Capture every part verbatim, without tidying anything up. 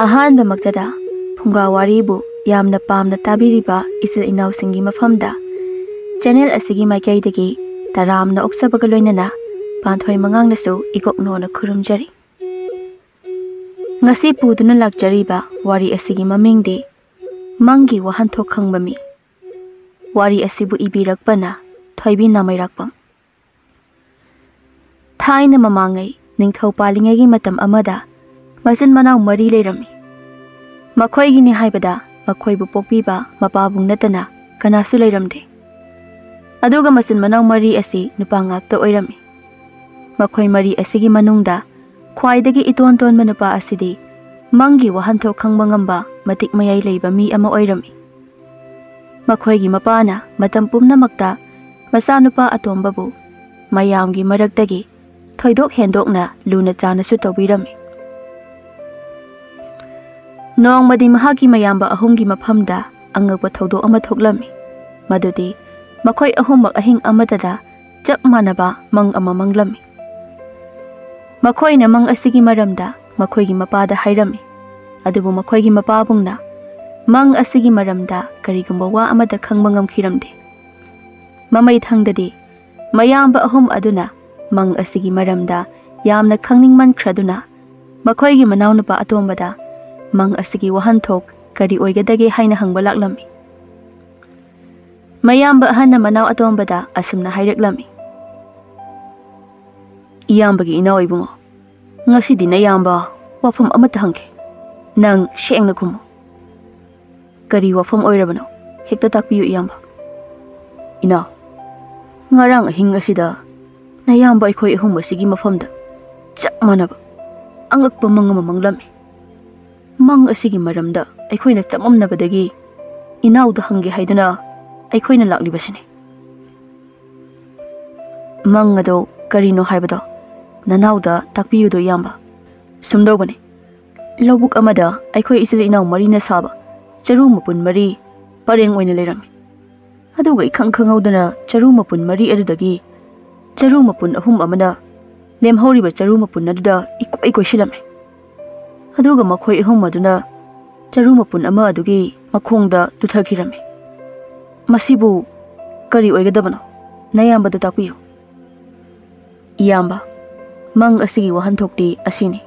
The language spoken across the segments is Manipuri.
ꯑꯍꯥꯟꯕꯃꯛꯇꯗ ꯐꯨꯡꯒꯥ ꯋꯥꯔꯤꯕꯨ ꯌꯥꯝꯅ ꯄꯥꯝꯅ ꯇꯥꯕꯤꯔꯤꯕ ꯏꯆꯤꯜ ꯏꯅꯥꯎꯁꯤꯡꯒꯤ ꯃꯐꯝꯗ ꯆꯦꯅꯦꯜ ꯑꯁꯤꯒꯤ ꯃꯥꯏꯀꯩꯗꯒꯤ ꯇꯔꯥꯝꯅ ꯑꯣꯛꯆꯕꯒ ꯂꯣꯏꯅꯅ ꯄꯥꯟꯊꯣꯏ ꯃꯉꯥꯡꯅꯁꯨ ꯏꯀꯣꯛꯅꯣꯅ ꯈꯨꯔꯨꯝꯖꯔꯤ꯫ ꯉꯁꯤ ꯄꯨꯗꯨꯅ ꯂꯥꯛꯆꯔꯤꯕ ꯋꯥꯔꯤ ꯑꯁꯤꯒꯤ ꯃꯃꯤꯡꯗꯤ ꯃꯪꯒꯤ ꯋꯥꯍꯟꯊꯣꯛ ꯈꯪꯕ ꯃꯤ꯫ ꯋꯥꯔꯤ ꯑꯁꯤꯕꯨ ꯏꯕꯤꯔꯛꯄꯅ ꯊꯣꯏꯕꯤ ꯅꯥꯃꯩꯔꯥꯛꯄꯝ꯫ ꯊꯥꯏꯅ ꯃꯃꯥꯡꯉꯩ ꯅꯤꯡꯊꯧ ꯄꯥꯜꯂꯤꯉꯩꯒꯤ ꯃꯇꯝ ꯑꯃꯗ ꯃꯆꯤꯟ ꯃꯅꯥꯎ ꯃꯔꯤ ꯂꯩꯔꯝꯃꯤ꯫ ꯃꯈꯣꯏꯒꯤꯅꯤ ꯍꯥꯏꯕꯗ ꯃꯈꯣꯏꯕꯨ ꯄꯣꯛꯄꯤꯕ ꯃꯄꯥꯕꯨꯡ ꯅꯠꯇꯅ ꯀꯅꯥꯁꯨ ꯂꯩꯔꯝꯗꯦ꯫ ꯑꯗꯨꯒ ꯃꯆꯤꯟ ꯃꯅꯥꯎ ꯃꯔꯤ ꯑꯁꯤ ꯅꯨꯄꯥ ꯉꯥꯛꯇ ꯑꯣꯏꯔꯝꯃꯤ꯫ ꯃꯈꯣꯏ ꯃꯔꯤ ꯑꯁꯤꯒꯤ ꯃꯅꯨꯡꯗ ꯈ꯭ꯋꯥꯏꯗꯒꯤ ꯏꯇꯣꯟ ꯇꯣꯟꯕ ꯅꯨꯄꯥ ꯑꯁꯤꯗꯤ ꯃꯪꯒꯤ ꯋꯥꯍꯟꯊꯣꯛ ꯈꯪꯕ ꯉꯝꯕ ꯃꯇꯤꯛ ꯃꯌꯥꯏ ꯂꯩꯕ ꯃꯤ ꯑꯃ ꯑꯣꯏꯔꯝꯃꯤ꯫ ꯃꯈꯣꯏꯒꯤ ꯃꯄꯥꯅ ꯃꯇꯝ ꯄꯨꯝꯅꯃꯛꯇ ꯃꯆꯥꯅꯨꯄꯥ ꯑꯇꯣꯝꯕꯕꯨ ꯃꯌꯥꯝꯒꯤ ꯃꯔꯛꯇꯒꯤ ꯊꯣꯏꯗꯣꯛ ꯍꯦꯟꯗꯣꯛꯅ ꯂꯨꯅ ꯆꯥꯟꯅꯁꯨ ꯇꯧꯕꯤꯔꯝꯃꯤ꯫ ꯅꯣꯡꯃꯗꯤ ꯃꯍꯥꯛꯀꯤ ꯃꯌꯥꯝꯕ ꯑꯍꯨꯝꯒꯤ ꯃꯐꯝꯗ ꯑꯉꯛꯄ ꯊꯧꯗꯣꯛ ꯑꯃ ꯊꯣꯛꯂꯝꯃꯤ꯫ ꯃꯗꯨꯗꯤ ꯃꯈꯣꯏ ꯑꯍꯨꯝꯃꯛ ꯑꯍꯤꯡ ꯑꯃꯠꯇꯗ ꯆꯞ ꯃꯥꯟꯅꯕ ꯃꯪ ꯑꯃ ꯃꯪꯂꯝꯃꯤ꯫ ꯃꯈꯣꯏꯅ ꯃꯪ ꯑꯁꯤꯒꯤ ꯃꯔꯝꯗ ꯃꯈꯣꯏꯒꯤ ꯃꯄꯥꯗ ꯍꯥꯏꯔꯝꯃꯤ꯫ ꯑꯗꯨꯕꯨ ꯃꯈꯣꯏꯒꯤ ꯃꯄꯥꯕꯨꯡꯅ ꯃꯪ ꯑꯁꯤꯒꯤ ꯃꯔꯝꯗ ꯀꯔꯤꯒꯨꯝꯕ ꯋꯥ ꯑꯃꯠꯇ ꯈꯪꯕ ꯉꯝꯈꯤꯔꯝꯗꯦ꯫ ꯃꯃꯩ ꯊꯪꯗꯗꯤ ꯃꯌꯥꯝꯕ ꯑꯍꯨꯝ ꯑꯗꯨꯅ ꯃꯪ ꯑꯁꯤꯒꯤ ꯃꯔꯝꯗ ꯌꯥꯝꯅ ꯈꯪꯅꯤꯡꯃꯟꯈ꯭ꯔꯗꯨꯅ ꯃꯈꯣꯏꯒꯤ ꯃꯅꯥꯎꯅꯨꯄꯥ ꯑꯇꯣꯝꯕꯗ ꯃꯪ ꯑꯁꯤꯒꯤ ꯋꯥꯍꯟꯊꯣꯛ ꯀꯔꯤ ꯑꯣꯏꯒꯗꯒꯦ ꯍꯥꯏꯅ ꯍꯪꯕ ꯂꯥꯛꯂꯝꯃꯤ꯫ ꯃꯌꯥꯝꯕ ꯑꯍꯟꯅ ꯃꯅꯥꯎ ꯑꯇꯣꯝꯕꯗ ꯑꯁꯨꯝꯅ ꯍꯥꯏꯔꯛꯂꯝꯃꯤ꯫ "ꯏꯌꯥꯝꯕꯒꯤ ꯏꯅꯥꯎ ꯏꯕꯨꯡꯉꯣ, ꯉꯁꯤꯗꯤ ꯅꯌꯥꯝꯕ ꯋꯥꯐꯝ ꯑꯃꯠꯇ ꯍꯪꯒꯦ꯫ ꯅꯪ ꯁꯦꯡꯅ ꯈꯨꯝꯃꯨ꯫ ꯀꯔꯤ ꯋꯥꯐꯝ ꯑꯣꯏꯔꯕꯅꯣ? ꯍꯦꯛꯇ ꯇꯥꯛꯄꯤꯌꯨ ꯏꯌꯥꯝꯕ꯫" "ꯏꯅꯥꯎ, ꯉꯔꯥꯡ ꯑꯍꯤꯡ ꯑꯁꯤꯗ ꯅꯌꯥꯝꯕ ꯑꯩꯈꯣꯏ ꯑꯍꯨꯝ ꯑꯁꯤꯒꯤ ꯃꯐꯝꯗ ꯆꯞ ꯃꯥꯟꯅꯕ ꯑꯉꯛꯄ ꯃꯪ ꯑꯃ ꯃꯪꯂꯝꯃꯤ꯫ ꯃꯪ ꯑꯁꯤꯒꯤ ꯃꯔꯝꯗ ꯑꯩꯈꯣꯏꯅ ꯆꯃꯝꯅꯕꯗꯒꯤ ꯏꯅꯥꯎꯗ ꯍꯪꯒꯦ ꯍꯥꯏꯗꯨꯅ ꯑꯩꯈꯣꯏꯅ ꯂꯥꯛꯂꯤꯕꯁꯤꯅꯤ꯫" "ꯃꯪ ꯑꯗꯣ ꯀꯔꯤꯅꯣ ꯍꯥꯏꯕꯗꯣ ꯅꯅꯥꯎꯗ ꯇꯥꯛꯄꯤꯌꯨꯗꯣ ꯏꯌꯥꯝꯕ꯫ ꯁꯨꯝꯗꯧꯕꯅꯤ, ꯂꯧꯕꯨꯛ ꯑꯃꯗ ꯑꯩꯈꯣꯏ ꯏꯆꯤꯜ ꯏꯅꯥꯎ ꯃꯔꯤꯅ ꯁꯥꯕ ꯆꯔꯨ ꯃꯄꯨꯟ ꯃꯔꯤ ꯄꯔꯦꯡ ꯑꯣꯏꯅ ꯂꯩꯔꯝꯃꯤ꯫ ꯑꯗꯨꯒ ꯏꯈꯪ ꯈꯪꯍꯧꯗꯅ ꯆꯔꯨ ꯃꯄꯨꯟ ꯃꯔꯤ ꯑꯗꯨꯗꯒꯤ ꯆꯔꯨ ꯃꯄꯨꯟ ꯑꯍꯨꯝ ꯑꯃꯅ ꯂꯦꯝꯍꯧꯔꯤꯕ ꯆꯔꯨ ꯃꯄꯨꯟ ꯑꯗꯨꯗ ꯏꯀꯣꯏ ꯀꯣꯏꯁꯤꯜꯂꯝꯃꯤ꯫ ꯑꯗꯨꯒ ꯃꯈꯣꯏ ꯑꯍꯨꯝ ꯑꯗꯨꯅ ꯆꯔꯨ ꯃꯄꯨꯟ ꯑꯃ ꯑꯗꯨꯒꯤ ꯃꯈꯣꯡꯗ ꯇꯨꯊꯈꯤꯔꯝꯃꯤ꯫ "ꯃꯁꯤꯕꯨ ꯀꯔꯤ ꯑꯣꯏꯒꯗꯕꯅꯣ? ꯅꯌꯥꯝꯕꯗ ꯇꯥꯛꯄꯤꯌꯨ꯫" "ꯏꯌꯥꯝꯕ, ꯃꯪ ꯑꯁꯤꯒꯤ ꯋꯥꯍꯟꯊꯣꯛꯇꯤ ꯑꯁꯤꯅꯤ꯫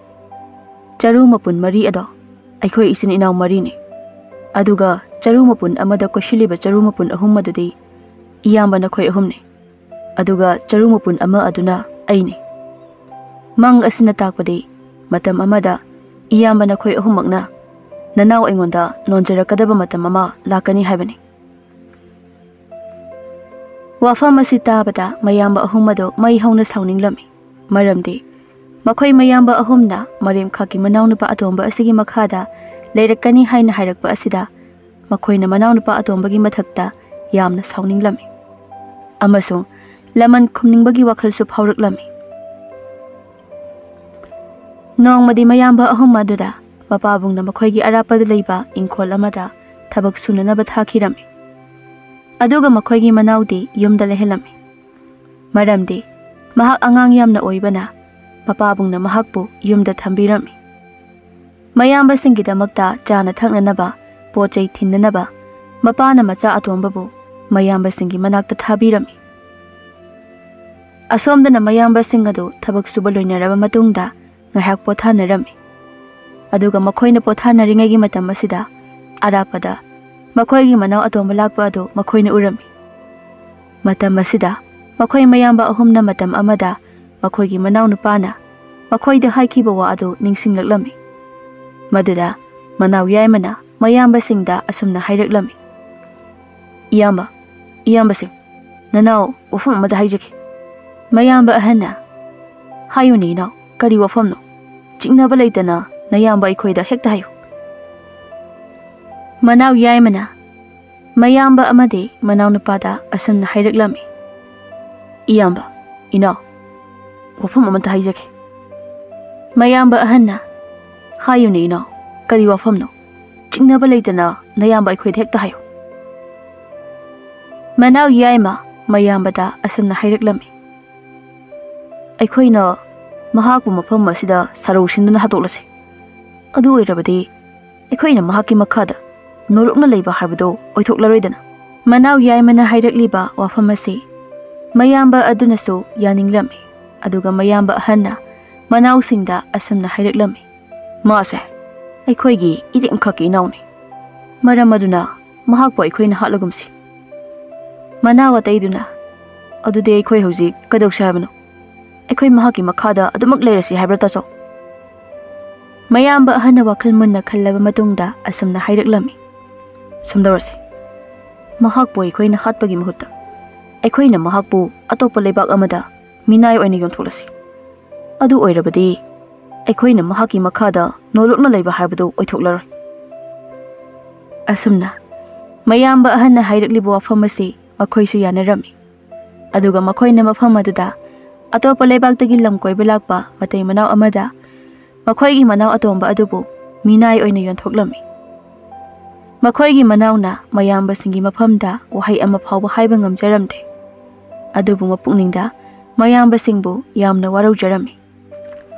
ꯆꯔꯨ ꯃꯄꯨꯟ ꯃꯔꯤ ꯑꯗꯣ ꯑꯩꯈꯣꯏ ꯏꯆꯤꯟ ꯏꯅꯥꯎ ꯃꯔꯤꯅꯤ꯫ ꯑꯗꯨꯒ ꯆꯔꯨ ꯃꯄꯨꯟ ꯑꯃꯗ ꯀꯣꯏꯁꯤꯜꯂꯤꯕ ꯆꯔꯨ ꯃꯄꯨꯟ ꯑꯍꯨꯝ ꯑꯗꯨꯗꯤ ꯏꯌꯥꯝꯕ ꯅꯈꯣꯏ ꯑꯍꯨꯝꯅꯤ꯫ ꯑꯗꯨꯒ ꯆꯔꯨ ꯃꯄꯨꯟ ꯑꯃ ꯑꯗꯨꯅ ꯑꯩꯅꯤ꯫ ꯃꯪ ꯑꯁꯤꯅ ꯇꯥꯛꯄꯗꯤ ꯃꯇꯝ ꯑꯃꯗ ꯏꯌꯥꯝꯕ ꯅꯈꯣꯏ ꯑꯍꯨꯝꯃꯛꯅ ꯅꯅꯥꯎ ꯑꯩꯉꯣꯟꯗ ꯅꯣꯟꯖꯔꯛꯀꯗꯕ ꯃꯇꯝ ꯑꯃ ꯂꯥꯛꯀꯅꯤ ꯍꯥꯏꯕꯅꯤ꯫" ꯋꯥꯐꯝ ꯑꯁꯤ ꯇꯥꯕꯗ ꯃꯌꯥꯝꯕ ꯑꯍꯨꯝ ꯑꯗꯨ ꯃꯩ ꯍꯧꯅ ꯁꯥꯎꯅꯤꯡꯂꯝꯃꯤ꯫ ꯃꯔꯝꯗꯤ ꯃꯈꯣꯏ ꯃꯌꯥꯝꯕ ꯑꯍꯨꯝꯅ ꯃꯔꯦꯝꯈꯥꯛꯀꯤ ꯃꯅꯥꯎꯅꯨꯄꯥ ꯑꯇꯣꯝꯕ ꯑꯁꯤꯒꯤ ꯃꯈꯥꯗ ꯂꯩꯔꯛꯀꯅꯤ ꯍꯥꯏꯅ ꯍꯥꯏꯔꯛꯄ ꯑꯁꯤꯗ ꯃꯈꯣꯏꯅ ꯃꯅꯥꯎꯅꯨꯄꯥ ꯑꯇꯣꯝꯕꯒꯤ ꯃꯊꯛꯇ ꯌꯥꯝꯅ ꯁꯥꯎꯅꯤꯡꯂꯝꯃꯤ ꯑꯃꯁꯨꯡ ꯂꯃꯟ ꯈꯨꯝꯅꯤꯡꯕꯒꯤ ꯋꯥꯈꯜꯁꯨ ꯐꯥꯎꯔꯛꯂꯝꯃꯤ꯫ ꯅꯣꯡꯃꯗꯤ ꯃꯌꯥꯝꯕ ꯑꯍꯨꯝ ꯑꯗꯨꯗ ꯃꯄꯥꯕꯨꯡꯅ ꯃꯈꯣꯏꯒꯤ ꯑꯔꯥꯞꯄꯗ ꯂꯩꯕ ꯏꯪꯈꯣꯜ ꯑꯃꯗ ꯊꯕꯛ ꯁꯨꯅꯅꯕ ꯊꯥꯈꯤꯔꯝꯃꯤ꯫ ꯑꯗꯨꯒ ꯃꯈꯣꯏꯒꯤ ꯃꯅꯥꯎꯗꯤ ꯌꯨꯝꯗ ꯂꯩꯍꯜꯂꯝꯃꯤ꯫ ꯃꯔꯝꯗꯤ ꯃꯍꯥꯛ ꯑꯉꯥꯡ ꯌꯥꯝꯅ ꯑꯣꯏꯕꯅ ꯃꯄꯥꯕꯨꯡꯅ ꯃꯍꯥꯛꯄꯨ ꯌꯨꯝꯗ ꯊꯝꯕꯤꯔꯝꯃꯤ꯫ ꯃꯌꯥꯝꯕꯁꯤꯡꯒꯤꯗꯃꯛꯇ ꯆꯥꯅ ꯊꯛꯅꯅꯕ, ꯄꯣꯠ ꯆꯩ ꯊꯤꯟꯅꯅꯕ ꯃꯄꯥꯅ ꯃꯆꯥ ꯑꯇꯣꯝꯕꯕꯨ ꯃꯌꯥꯝꯕꯁꯤꯡꯒꯤ ꯃꯅꯥꯛꯇ ꯊꯥꯕꯤꯔꯝꯃꯤ꯫ ꯑꯁꯣꯝꯗꯅ ꯃꯌꯥꯝꯕꯁꯤꯡ ꯑꯗꯨ ꯊꯕꯛ ꯁꯨꯕ ꯂꯣꯏꯅꯔꯕ ꯃꯇꯨꯡꯗ ꯉꯥꯏꯍꯥꯛ ꯄꯣꯊꯥꯅꯔꯝꯃꯤ꯫ ꯑꯗꯨꯒ ꯃꯈꯣꯏꯅ ꯄꯣꯊꯥꯅꯔꯤꯉꯩꯒꯤ ꯃꯇꯝ ꯑꯁꯤꯗ ꯑꯔꯥꯞꯄꯗ ꯃꯈꯣꯏꯒꯤ ꯃꯅꯥꯎ ꯑꯇꯣꯝꯕ ꯂꯥꯛꯄ ꯑꯗꯨ ꯃꯈꯣꯏꯅ ꯎꯔꯝꯃꯤ꯫ ꯃꯇꯝ ꯑꯁꯤꯗ ꯃꯈꯣꯏ ꯃꯌꯥꯝꯕ ꯑꯍꯨꯝꯅ ꯃꯇꯝ ꯑꯃꯗ ꯃꯈꯣꯏꯒꯤ ꯃꯅꯥꯎ ꯅꯨꯄꯥꯅ ꯃꯈꯣꯏꯗ ꯍꯥꯏꯈꯤꯕ ꯋꯥ ꯑꯗꯨ ꯅꯤꯡꯁꯤꯡꯂꯛꯂꯝꯃꯤ꯫ ꯃꯗꯨꯗ ꯃꯅꯥꯎ ꯌꯥꯏꯃꯅ ꯃꯌꯥꯝꯕꯁꯤꯡꯗ ꯑꯁꯨꯝꯅ ꯍꯥꯏꯔꯛꯂꯝꯃꯤ, "ꯏꯌꯥꯝꯕ, ꯏꯌꯥꯝꯕꯁꯤꯡ, ꯅꯅꯥꯎ ꯋꯥꯐꯝ ꯑꯃꯗ ꯍꯥꯏꯖꯒꯦ꯫" ꯃꯌꯥꯝꯕ ꯑꯍꯟꯅ, "ꯍꯥꯏꯌꯨꯅꯦ ꯏꯅꯥꯎ, ꯀꯔꯤ ꯋꯥꯐꯝꯅꯣ? ꯆꯤꯡꯅꯕ ꯂꯩꯇꯅ ꯅꯌꯥꯝꯕ ꯑꯩꯈꯣꯏꯗ ꯍꯦꯛꯇ ꯍꯥꯏꯌꯨ꯫" ꯃꯅꯥꯎ ꯌꯥꯏꯃꯅ ꯃꯌꯥꯝꯕ ꯑꯃꯗꯤ ꯃꯅꯥꯎꯅꯨꯄꯥꯗ ꯑꯁꯨꯝꯅ ꯍꯥꯏꯔꯛꯂꯝꯃꯤ, "ꯏꯌꯥꯝꯕ, ꯏꯅꯥꯎ, ꯋꯥꯐꯝ ꯑꯃꯇ ꯍꯥꯏꯖꯒꯦ꯫" ꯃꯌꯥꯝꯕ ꯑꯍꯟꯅ, "ꯍꯥꯏꯌꯨꯅꯦ ꯏꯅꯥꯎ, ꯀꯔꯤ ꯋꯥꯐꯝꯅꯣ? ꯆꯤꯡꯅꯕ ꯂꯩꯇꯅ ꯅꯌꯥꯝꯕ ꯑꯩꯈꯣꯏꯗ ꯍꯦꯛꯇ ꯍꯥꯏꯌꯨ꯫" ꯃꯅꯥꯎ ꯌꯥꯏꯃ ꯃꯌꯥꯝꯕꯗ ꯑꯁꯨꯝꯅ ꯍꯥꯏꯔꯛꯂꯝꯃꯤ, "ꯑꯩꯈꯣꯏꯅ ꯃꯍꯥꯛꯄꯨ ꯃꯐꯝ ꯑꯁꯤꯗ ꯁꯔꯧ ꯁꯤꯟꯗꯨꯅ ꯍꯥꯠꯇꯣꯛꯂꯁꯤ꯫ ꯑꯗꯨ ꯑꯣꯏꯔꯕꯗꯤ ꯑꯩꯈꯣꯏꯅ ꯃꯍꯥꯛꯀꯤ ꯃꯈꯥꯗ ꯅꯣꯂꯨꯛꯅ ꯂꯩꯕ ꯍꯥꯏꯕꯗꯨ ꯑꯣꯏꯊꯣꯛꯂꯔꯣꯏꯗꯅ꯫ ꯃꯅꯥꯎ ꯌꯥꯏꯃꯅ ꯍꯥꯏꯔꯛꯂꯤꯕ ꯋꯥꯐꯝ ꯑꯁꯤ ꯃꯌꯥꯝꯕ ꯑꯗꯨꯅꯁꯨ ꯌꯥꯅꯤꯡꯂꯝꯃꯤ꯫ ꯑꯗꯨꯒ ꯃꯌꯥꯝꯕ ꯑꯍꯟꯅ ꯃꯅꯥꯎꯁꯤꯡꯗ ꯑꯁꯨꯝꯅ ꯍꯥꯏꯔꯛꯂꯝꯃꯤ, "ꯃꯥꯁꯦ ꯑꯩꯈꯣꯏꯒꯤ ꯏꯔꯦꯡꯈꯛꯀꯤ ꯏꯅꯥꯎꯅꯤ꯫ ꯃꯔꯝ ꯑꯗꯨꯅ ꯃꯍꯥꯛꯄꯨ ꯑꯩꯈꯣꯏꯅ ꯍꯥꯠꯂꯒꯨꯝꯁꯤ꯫" ꯃꯅꯥꯎ ꯑꯇꯩꯗꯨꯅ, "ꯑꯗꯨꯗꯤ ꯑꯩꯈꯣꯏ ꯍꯧꯖꯤꯛ ꯀꯩꯗꯧꯁꯤ ꯍꯥꯏꯕꯅꯣ? ꯑꯩꯈꯣꯏ ꯃꯍꯥꯛꯀꯤ ꯃꯈꯥꯗ ꯑꯗꯨꯃꯛ ꯂꯩꯔꯁꯤ ꯍꯥꯏꯕ꯭ꯔꯥ, ꯇꯥꯆꯧ?" ꯃꯌꯥꯝꯕ ꯑꯍꯟꯅ ꯋꯥꯈꯜ ꯃꯨꯟꯅ ꯈꯜꯂꯕ ꯃꯇꯨꯡꯗ ꯑꯁꯨꯝꯅ ꯍꯥꯏꯔꯛꯂꯝꯃꯤ, "ꯁꯨꯝꯗꯧꯔꯁꯤ, ꯃꯍꯥꯛꯄꯨ ꯑꯩꯈꯣꯏꯅ ꯍꯥꯠꯄꯒꯤ ꯃꯍꯨꯠꯇ ꯑꯩꯈꯣꯏꯅ ꯃꯍꯥꯛꯄꯨ ꯑꯇꯣꯞꯄ ꯂꯩꯕꯥꯛ ꯑꯃꯗ ꯃꯤꯅꯥꯏ ꯑꯣꯏꯅ ꯌꯣꯟꯊꯣꯛꯂꯁꯤ꯫ ꯑꯗꯨ ꯑꯣꯏꯔꯕꯗꯤ ꯑꯩꯈꯣꯏꯅ ꯃꯍꯥꯛꯀꯤ ꯃꯈꯥꯗ ꯅꯣꯂꯨꯛꯅ ꯂꯩꯕ ꯍꯥꯏꯕꯗꯨ ꯑꯣꯏꯊꯣꯛꯂꯔꯣꯏ꯫" ꯑꯁꯨꯝꯅ ꯃꯌꯥꯝꯕ ꯑꯍꯟꯅ ꯍꯥꯏꯔꯛꯂꯤꯕ ꯋꯥꯐꯝ ꯑꯁꯤ ꯃꯈꯣꯏꯁꯨ ꯌꯥꯅꯔꯝꯃꯤ꯫ ꯑꯗꯨꯒ ꯃꯈꯣꯏꯅ ꯃꯐꯝ ꯑꯗꯨꯗ ꯑꯇꯣꯞꯄ ꯂꯩꯕꯥꯛꯇꯒꯤ ꯂꯝ ꯀꯣꯏꯕ ꯂꯥꯛꯄ ꯃꯇꯩ ꯃꯅꯥꯎ ꯑꯃꯗ ꯃꯈꯣꯏꯒꯤ ꯃꯅꯥꯎ ꯑꯇꯣꯝꯕ ꯑꯗꯨꯕꯨ ꯃꯤꯅꯥꯏ ꯑꯣꯏꯅ ꯌꯣꯟꯊꯣꯛꯂꯝꯃꯤ꯫ ꯃꯈꯣꯏꯒꯤ ꯃꯅꯥꯎꯅ ꯃꯌꯥꯝꯕꯁꯤꯡꯒꯤ ꯃꯐꯝꯗ ꯋꯥꯍꯩ ꯑꯃ ꯐꯥꯎꯕ ꯍꯥꯏꯕ ꯉꯝꯖꯔꯝꯗꯦ꯫ ꯑꯗꯨꯕꯨ ꯃꯄꯨꯛꯅꯤꯡꯗ ꯃꯌꯥꯝꯕꯁꯤꯡꯕꯨ ꯌꯥꯝꯅ ꯋꯥꯔꯧꯖꯔꯝꯃꯤ꯫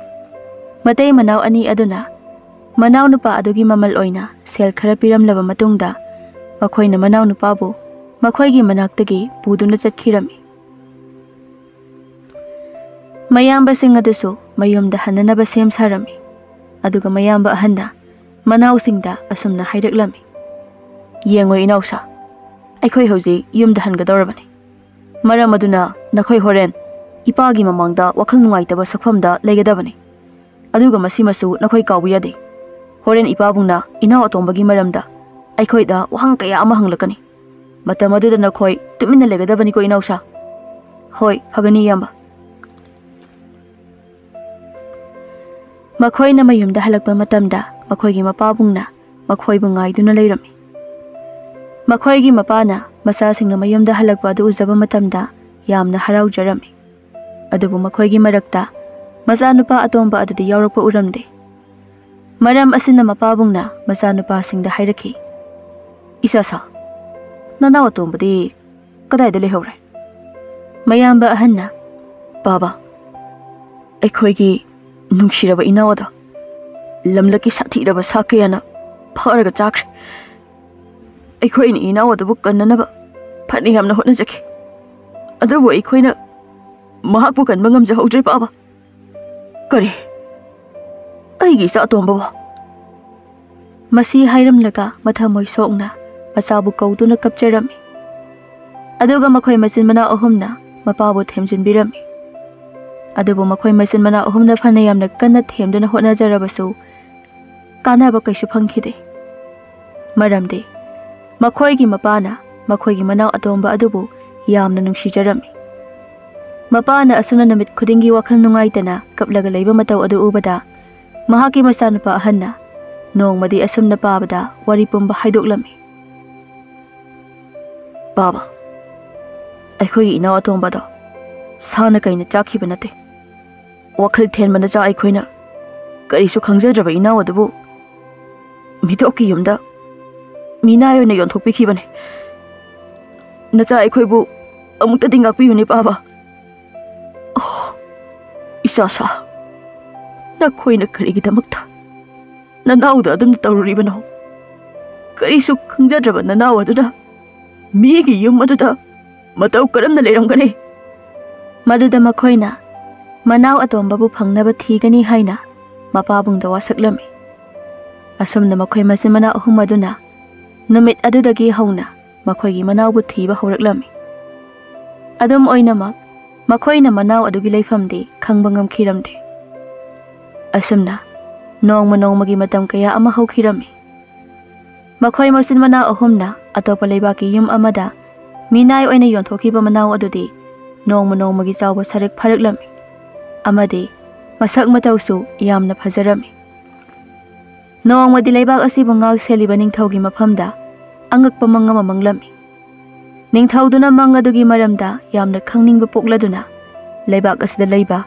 ꯃꯇꯩ ꯃꯅꯥꯎ ꯑꯅꯤ ꯑꯗꯨꯅ ꯃꯅꯥꯎꯅꯨꯄꯥ ꯑꯗꯨꯒꯤ ꯃꯃꯜ ꯑꯣꯏꯅ ꯁꯦꯜ ꯈꯔ ꯄꯤꯔꯝꯂꯕ ꯃꯇꯨꯡꯗ, ꯃꯈꯣꯏꯅ ꯃꯅꯥꯎꯅꯨꯄꯥꯕꯨ ꯃꯈꯣꯏꯒꯤ ꯃꯅꯥꯛꯇꯒꯤ ꯄꯨꯗꯨꯅ ꯆꯠꯈꯤꯔꯝꯃꯤ꯫ ꯃꯌꯥꯝꯕꯁꯤꯡ ꯑꯗꯨꯁꯨ ꯃꯌꯨꯝꯗ ꯍꯟꯅꯅꯕ ꯁꯦꯝ ꯁꯥꯔꯝꯃꯤ꯫ ꯑꯗꯨꯒ ꯃꯌꯥꯝꯕ ꯑꯍꯟꯅ ꯃꯅꯥꯎꯁꯤꯡꯗ ꯑꯁꯨꯝꯅ ꯍꯥꯏꯔꯛꯂꯝꯃꯤ, "ꯌꯦꯡꯉꯨ ꯏꯅꯥꯎꯁꯥ, ꯑꯩꯈꯣꯏ ꯍꯧꯖꯤꯛ ꯌꯨꯝꯗ ꯍꯟꯒꯗꯧꯔꯕꯅꯤ꯫ ꯃꯔꯝ ꯑꯗꯨꯅ ꯅꯈꯣꯏ ꯍꯣꯔꯦꯟ ꯏꯄꯥꯒꯤ ꯃꯃꯥꯡꯗ ꯋꯥꯈꯜ ꯅꯨꯡꯉꯥꯏꯇꯕ ꯁꯛꯐꯝꯗ ꯂꯩꯒꯗꯕꯅꯤ꯫ ꯑꯗꯨꯒ ꯃꯁꯤꯃꯁꯨ ꯅꯈꯣꯏ ꯀꯥꯎꯕ ꯌꯥꯗꯦ꯫ ꯍꯣꯔꯦꯟ ꯏꯄꯥꯕꯨꯡꯅ ꯏꯅꯥꯎ ꯑꯇꯣꯝꯕꯒꯤ ꯃꯔꯝꯗ ꯑꯩꯈꯣꯏꯗ ꯋꯥꯍꯪ ꯀꯌꯥ ꯑꯃ ꯍꯪꯂꯛꯀꯅꯤ꯫ ꯃꯇꯝ ꯑꯗꯨꯗ ꯅꯈꯣꯏ ꯇꯨꯃꯤꯟꯅ ꯂꯩꯒꯗꯕꯅꯤꯀꯣ ꯏꯅꯥꯎꯁꯥ꯫" "ꯍꯣꯏ, ꯐꯒꯅꯤ ꯏꯌꯥꯝꯕ꯫" ꯃꯈꯣꯏꯅ ꯃꯌꯨꯝꯗ ꯍꯜꯂꯛꯄ ꯃꯇꯝꯗ ꯃꯈꯣꯏꯒꯤ ꯃꯄꯥꯕꯨꯡꯅ ꯃꯈꯣꯏꯕꯨ ꯉꯥꯏꯗꯨꯅ ꯂꯩꯔꯝꯃꯤ꯫ ꯃꯈꯣꯏꯒꯤ ꯃꯄꯥꯅ ꯃꯆꯥꯁꯤꯡꯅ ꯃꯌꯨꯝꯗ ꯍꯜꯂꯛꯄ ꯑꯗꯨ ꯎꯖꯕ ꯃꯇꯝꯗ ꯌꯥꯝꯅ ꯍꯔꯥꯎꯖꯔꯝꯃꯤ꯫ ꯑꯗꯨꯕꯨ ꯃꯈꯣꯏꯒꯤ ꯃꯔꯛꯇ ꯃꯆꯥꯅꯨꯄꯥ ꯑꯇꯣꯝꯕ ꯑꯗꯨꯗꯤ ꯌꯥꯎꯔꯛꯄ ꯎꯔꯝꯗꯦ꯫ ꯃꯔꯝ ꯑꯁꯤꯅ ꯃꯄꯥꯕꯨꯡꯅ ꯃꯆꯥꯅꯨꯄꯥꯁꯤꯡꯗ ꯍꯥꯏꯔꯛꯈꯤ, "ꯏꯆꯥꯁꯥ, ꯅꯅꯥꯎ ꯑꯇꯣꯝꯕꯗꯤ ꯀꯗꯥꯏꯗ ꯂꯩꯍꯧꯔꯦ?" ꯃꯌꯥꯝꯕ ꯑꯍꯟꯅ, "ꯕꯥꯕꯥ, ꯑꯩꯈꯣꯏꯒꯤ ꯅꯨꯡꯁꯤꯔꯕ ꯏꯅꯥꯎ ꯑꯗꯣ ꯂꯝꯂꯛꯀꯤ ꯁꯥꯊꯤꯔꯕ ꯁꯥ ꯀꯌꯥꯅ ꯐꯥꯔꯒ ꯆꯥꯈ꯭ꯔꯦ꯫ ꯑꯩꯈꯣꯏꯅ ꯏꯅꯥꯎ ꯑꯗꯨꯕꯨ ꯀꯟꯅꯅꯕ ꯐꯅ ꯌꯥꯝꯅ ꯍꯣꯠꯅꯖꯈꯤ, ꯑꯗꯨꯕꯨ ꯑꯩꯈꯣꯏꯅ ꯃꯍꯥꯛꯄꯨ ꯀꯟꯕ ꯉꯝꯖꯍꯧꯗ꯭ꯔꯦ, ꯄꯥꯕ꯫ ꯀꯔꯤ? ꯑꯩꯒꯤ ꯏꯆꯥ ꯑꯇꯣꯝꯕꯕꯨ? ꯃꯁꯤ ꯍꯥꯏꯔꯝꯂꯒ ꯃꯊꯃꯣꯏ ꯁꯣꯛꯅ ꯃꯆꯥꯕꯨ ꯀꯧꯗꯨꯅ ꯀꯞꯆꯔꯝꯃꯤ꯫ ꯑꯗꯨꯒ ꯃꯈꯣꯏ ꯃꯆꯤꯟ ꯃꯅꯥꯎ ꯑꯍꯨꯝꯅ ꯃꯄꯥꯕꯨ ꯊꯦꯝꯖꯤꯟꯕꯤꯔꯝꯃꯤ꯫ ꯑꯗꯨꯕꯨ ꯃꯈꯣꯏ ꯃꯆꯤꯟ ꯃꯅꯥꯎ ꯑꯍꯨꯝꯅ ꯐꯅ ꯌꯥꯝꯅ ꯀꯟꯅ ꯊꯦꯝꯗꯨꯅ ꯍꯣꯠꯅꯖꯔꯕꯁꯨ ꯀꯥꯟꯅꯕ ꯀꯩꯁꯨ ꯐꯪꯈꯤꯗꯦ꯫ ꯃꯔꯝꯗꯤ ꯃꯈꯣꯏꯒꯤ ꯃꯄꯥꯅ ꯃꯈꯣꯏꯒꯤ ꯃꯅꯥꯎ ꯑꯇꯣꯝꯕ ꯑꯗꯨꯕꯨ ꯌꯥꯝꯅ ꯅꯨꯡꯁꯤꯖꯔꯝꯃꯤ꯫ ꯃꯄꯥꯅ ꯑꯁꯨꯝꯅ ꯅꯨꯃꯤꯠ ꯈꯨꯗꯤꯡꯒꯤ ꯋꯥꯈꯜ ꯅꯨꯡꯉꯥꯏꯇꯅ ꯀꯞꯂꯒ ꯂꯩꯕ ꯃꯇꯧ ꯑꯗꯨ ꯎꯕꯗ, ꯃꯍꯥꯛꯀꯤ ꯃꯆꯥꯅꯨꯄꯥ ꯑꯍꯟꯅ ꯅꯣꯡꯃꯗꯤ ꯑꯁꯨꯝꯅ ꯄꯥꯕꯗ ꯋꯥꯔꯤ ꯄꯨꯝꯕ ꯍꯥꯏꯗꯣꯛꯂꯝꯃꯤ꯫ "ꯄꯥꯕ, ꯑꯩꯈꯣꯏꯒꯤ ꯏꯅꯥꯎ ꯑꯇꯣꯝꯕꯗꯣ ꯁꯥꯅ ꯀꯩꯅ ꯆꯥꯈꯤꯕ ꯅꯠꯇꯦ꯫ ꯋꯥꯈꯜ ꯊꯦꯟꯕ ꯅꯆꯥ ꯑꯩꯈꯣꯏꯅ ꯀꯔꯤꯁꯨ ꯈꯪꯖꯗ꯭ꯔꯕ ꯏꯅꯥꯎ ꯑꯗꯨꯕꯨ ꯃꯤꯇꯣꯞꯀꯤ ꯌꯨꯝꯗ ꯃꯤꯅꯥꯏ ꯑꯣꯏꯅ ꯌꯣꯟꯊꯣꯛꯄꯤꯈꯤꯕꯅꯤ꯫ ꯅꯆꯥ ꯑꯩꯈꯣꯏꯕꯨ ꯑꯃꯨꯛꯇꯗꯤ ꯉꯥꯛꯄꯤꯌꯨꯅꯦ, ꯄꯥꯕ꯫ ꯑꯣ, ꯏꯆꯥ ꯁꯥ, ꯅꯈꯣꯏꯅ ꯀꯔꯤꯒꯤꯗꯃꯛꯇ ꯅꯅꯥꯎꯗ ꯑꯗꯨꯝꯅ ꯇꯧꯔꯨꯔꯤꯕꯅꯣ? ꯀꯔꯤꯁꯨ ꯈꯪꯖꯗ꯭ꯔꯕ ꯅꯅꯥꯎ ꯑꯗꯨꯅ ꯃꯤꯒꯤ ꯌꯨꯝ ꯑꯗꯨꯗ ꯃꯇꯧ ꯀꯔꯝꯅ ꯂꯩꯔꯝꯒꯅꯤ?" ꯃꯗꯨꯗ ꯃꯈꯣꯏꯅ ꯃꯅꯥꯎ ꯑꯇꯣꯝꯕꯕꯨ ꯐꯪꯅꯕ ꯊꯤꯒꯅꯤ ꯍꯥꯏꯅ ꯃꯄꯥꯕꯨꯡꯗ ꯋꯥꯁꯛꯂꯝꯃꯤ꯫ ꯑꯁꯨꯝꯅ ꯃꯈꯣꯏ ꯃꯆꯤꯟ ꯃꯅꯥꯎ ꯑꯍꯨꯝ ꯑꯗꯨꯅ ꯅꯨꯃꯤꯠ ꯑꯗꯨꯗꯒꯤ ꯍꯧꯅ ꯃꯈꯣꯏꯒꯤ ꯃꯅꯥꯎꯕꯨ ꯊꯤꯕ ꯍꯧꯔꯛꯂꯝꯃꯤ꯫ ꯑꯗꯨꯝ ꯑꯣꯏꯅꯃꯛ, ꯃꯈꯣꯏꯅ ꯃꯅꯥꯎ ꯑꯗꯨꯒꯤ ꯂꯩꯐꯝꯗꯤ ꯈꯪꯕ ꯉꯝꯈꯤꯔꯝꯗꯦ꯫ ꯑꯁꯨꯝꯅ ꯅꯣꯡꯃ ꯅꯣꯡꯃꯒꯤ ꯃꯇꯝ ꯀꯌꯥ ꯑꯃ ꯍꯧꯈꯤꯔꯝꯃꯤ꯫ ꯃꯈꯣꯏ ꯃꯆꯤꯟ ꯃꯅꯥꯎ ꯑꯍꯨꯝꯅ ꯑꯇꯣꯞꯄ ꯂꯩꯕꯥꯛꯀꯤ ꯌꯨꯝ ꯑꯃꯗ ꯃꯤꯅꯥꯏ ꯑꯣꯏꯅ ꯌꯣꯟꯊꯣꯛꯈꯤꯕ ꯃꯅꯥꯎ ꯑꯗꯨꯗꯤ ꯅꯣꯡꯃ ꯅꯣꯡꯃꯒꯤ ꯆꯥꯎꯕ ꯁꯔꯨꯛ ꯐꯥꯔꯛꯂꯝꯃꯤ, ꯑꯃꯗꯤ ꯃꯁꯛ ꯃꯇꯧꯁꯨ ꯌꯥꯝꯅ ꯐꯖꯔꯝꯃꯤ꯫ ꯅꯣꯡꯃꯗꯤ ꯂꯩꯕꯥꯛ ꯑꯁꯤꯕꯨ ꯉꯥꯛ ꯁꯦꯜꯂꯤꯕ ꯅꯤꯡꯊꯧꯒꯤ ꯃꯐꯝꯗ ꯑꯉꯛꯄ ꯃꯪ ꯑꯃ ꯃꯪꯂꯝꯃꯤ꯫ ꯅꯤꯡꯊꯧꯗꯨꯅ ꯃꯪ ꯑꯗꯨꯒꯤ ꯃꯔꯝꯗ ꯌꯥꯝꯅ ꯈꯪꯅꯤꯡꯕ ꯄꯣꯛꯂꯗꯨꯅ, ꯂꯩꯕꯥꯛ ꯑꯁꯤꯗ ꯂꯩꯕ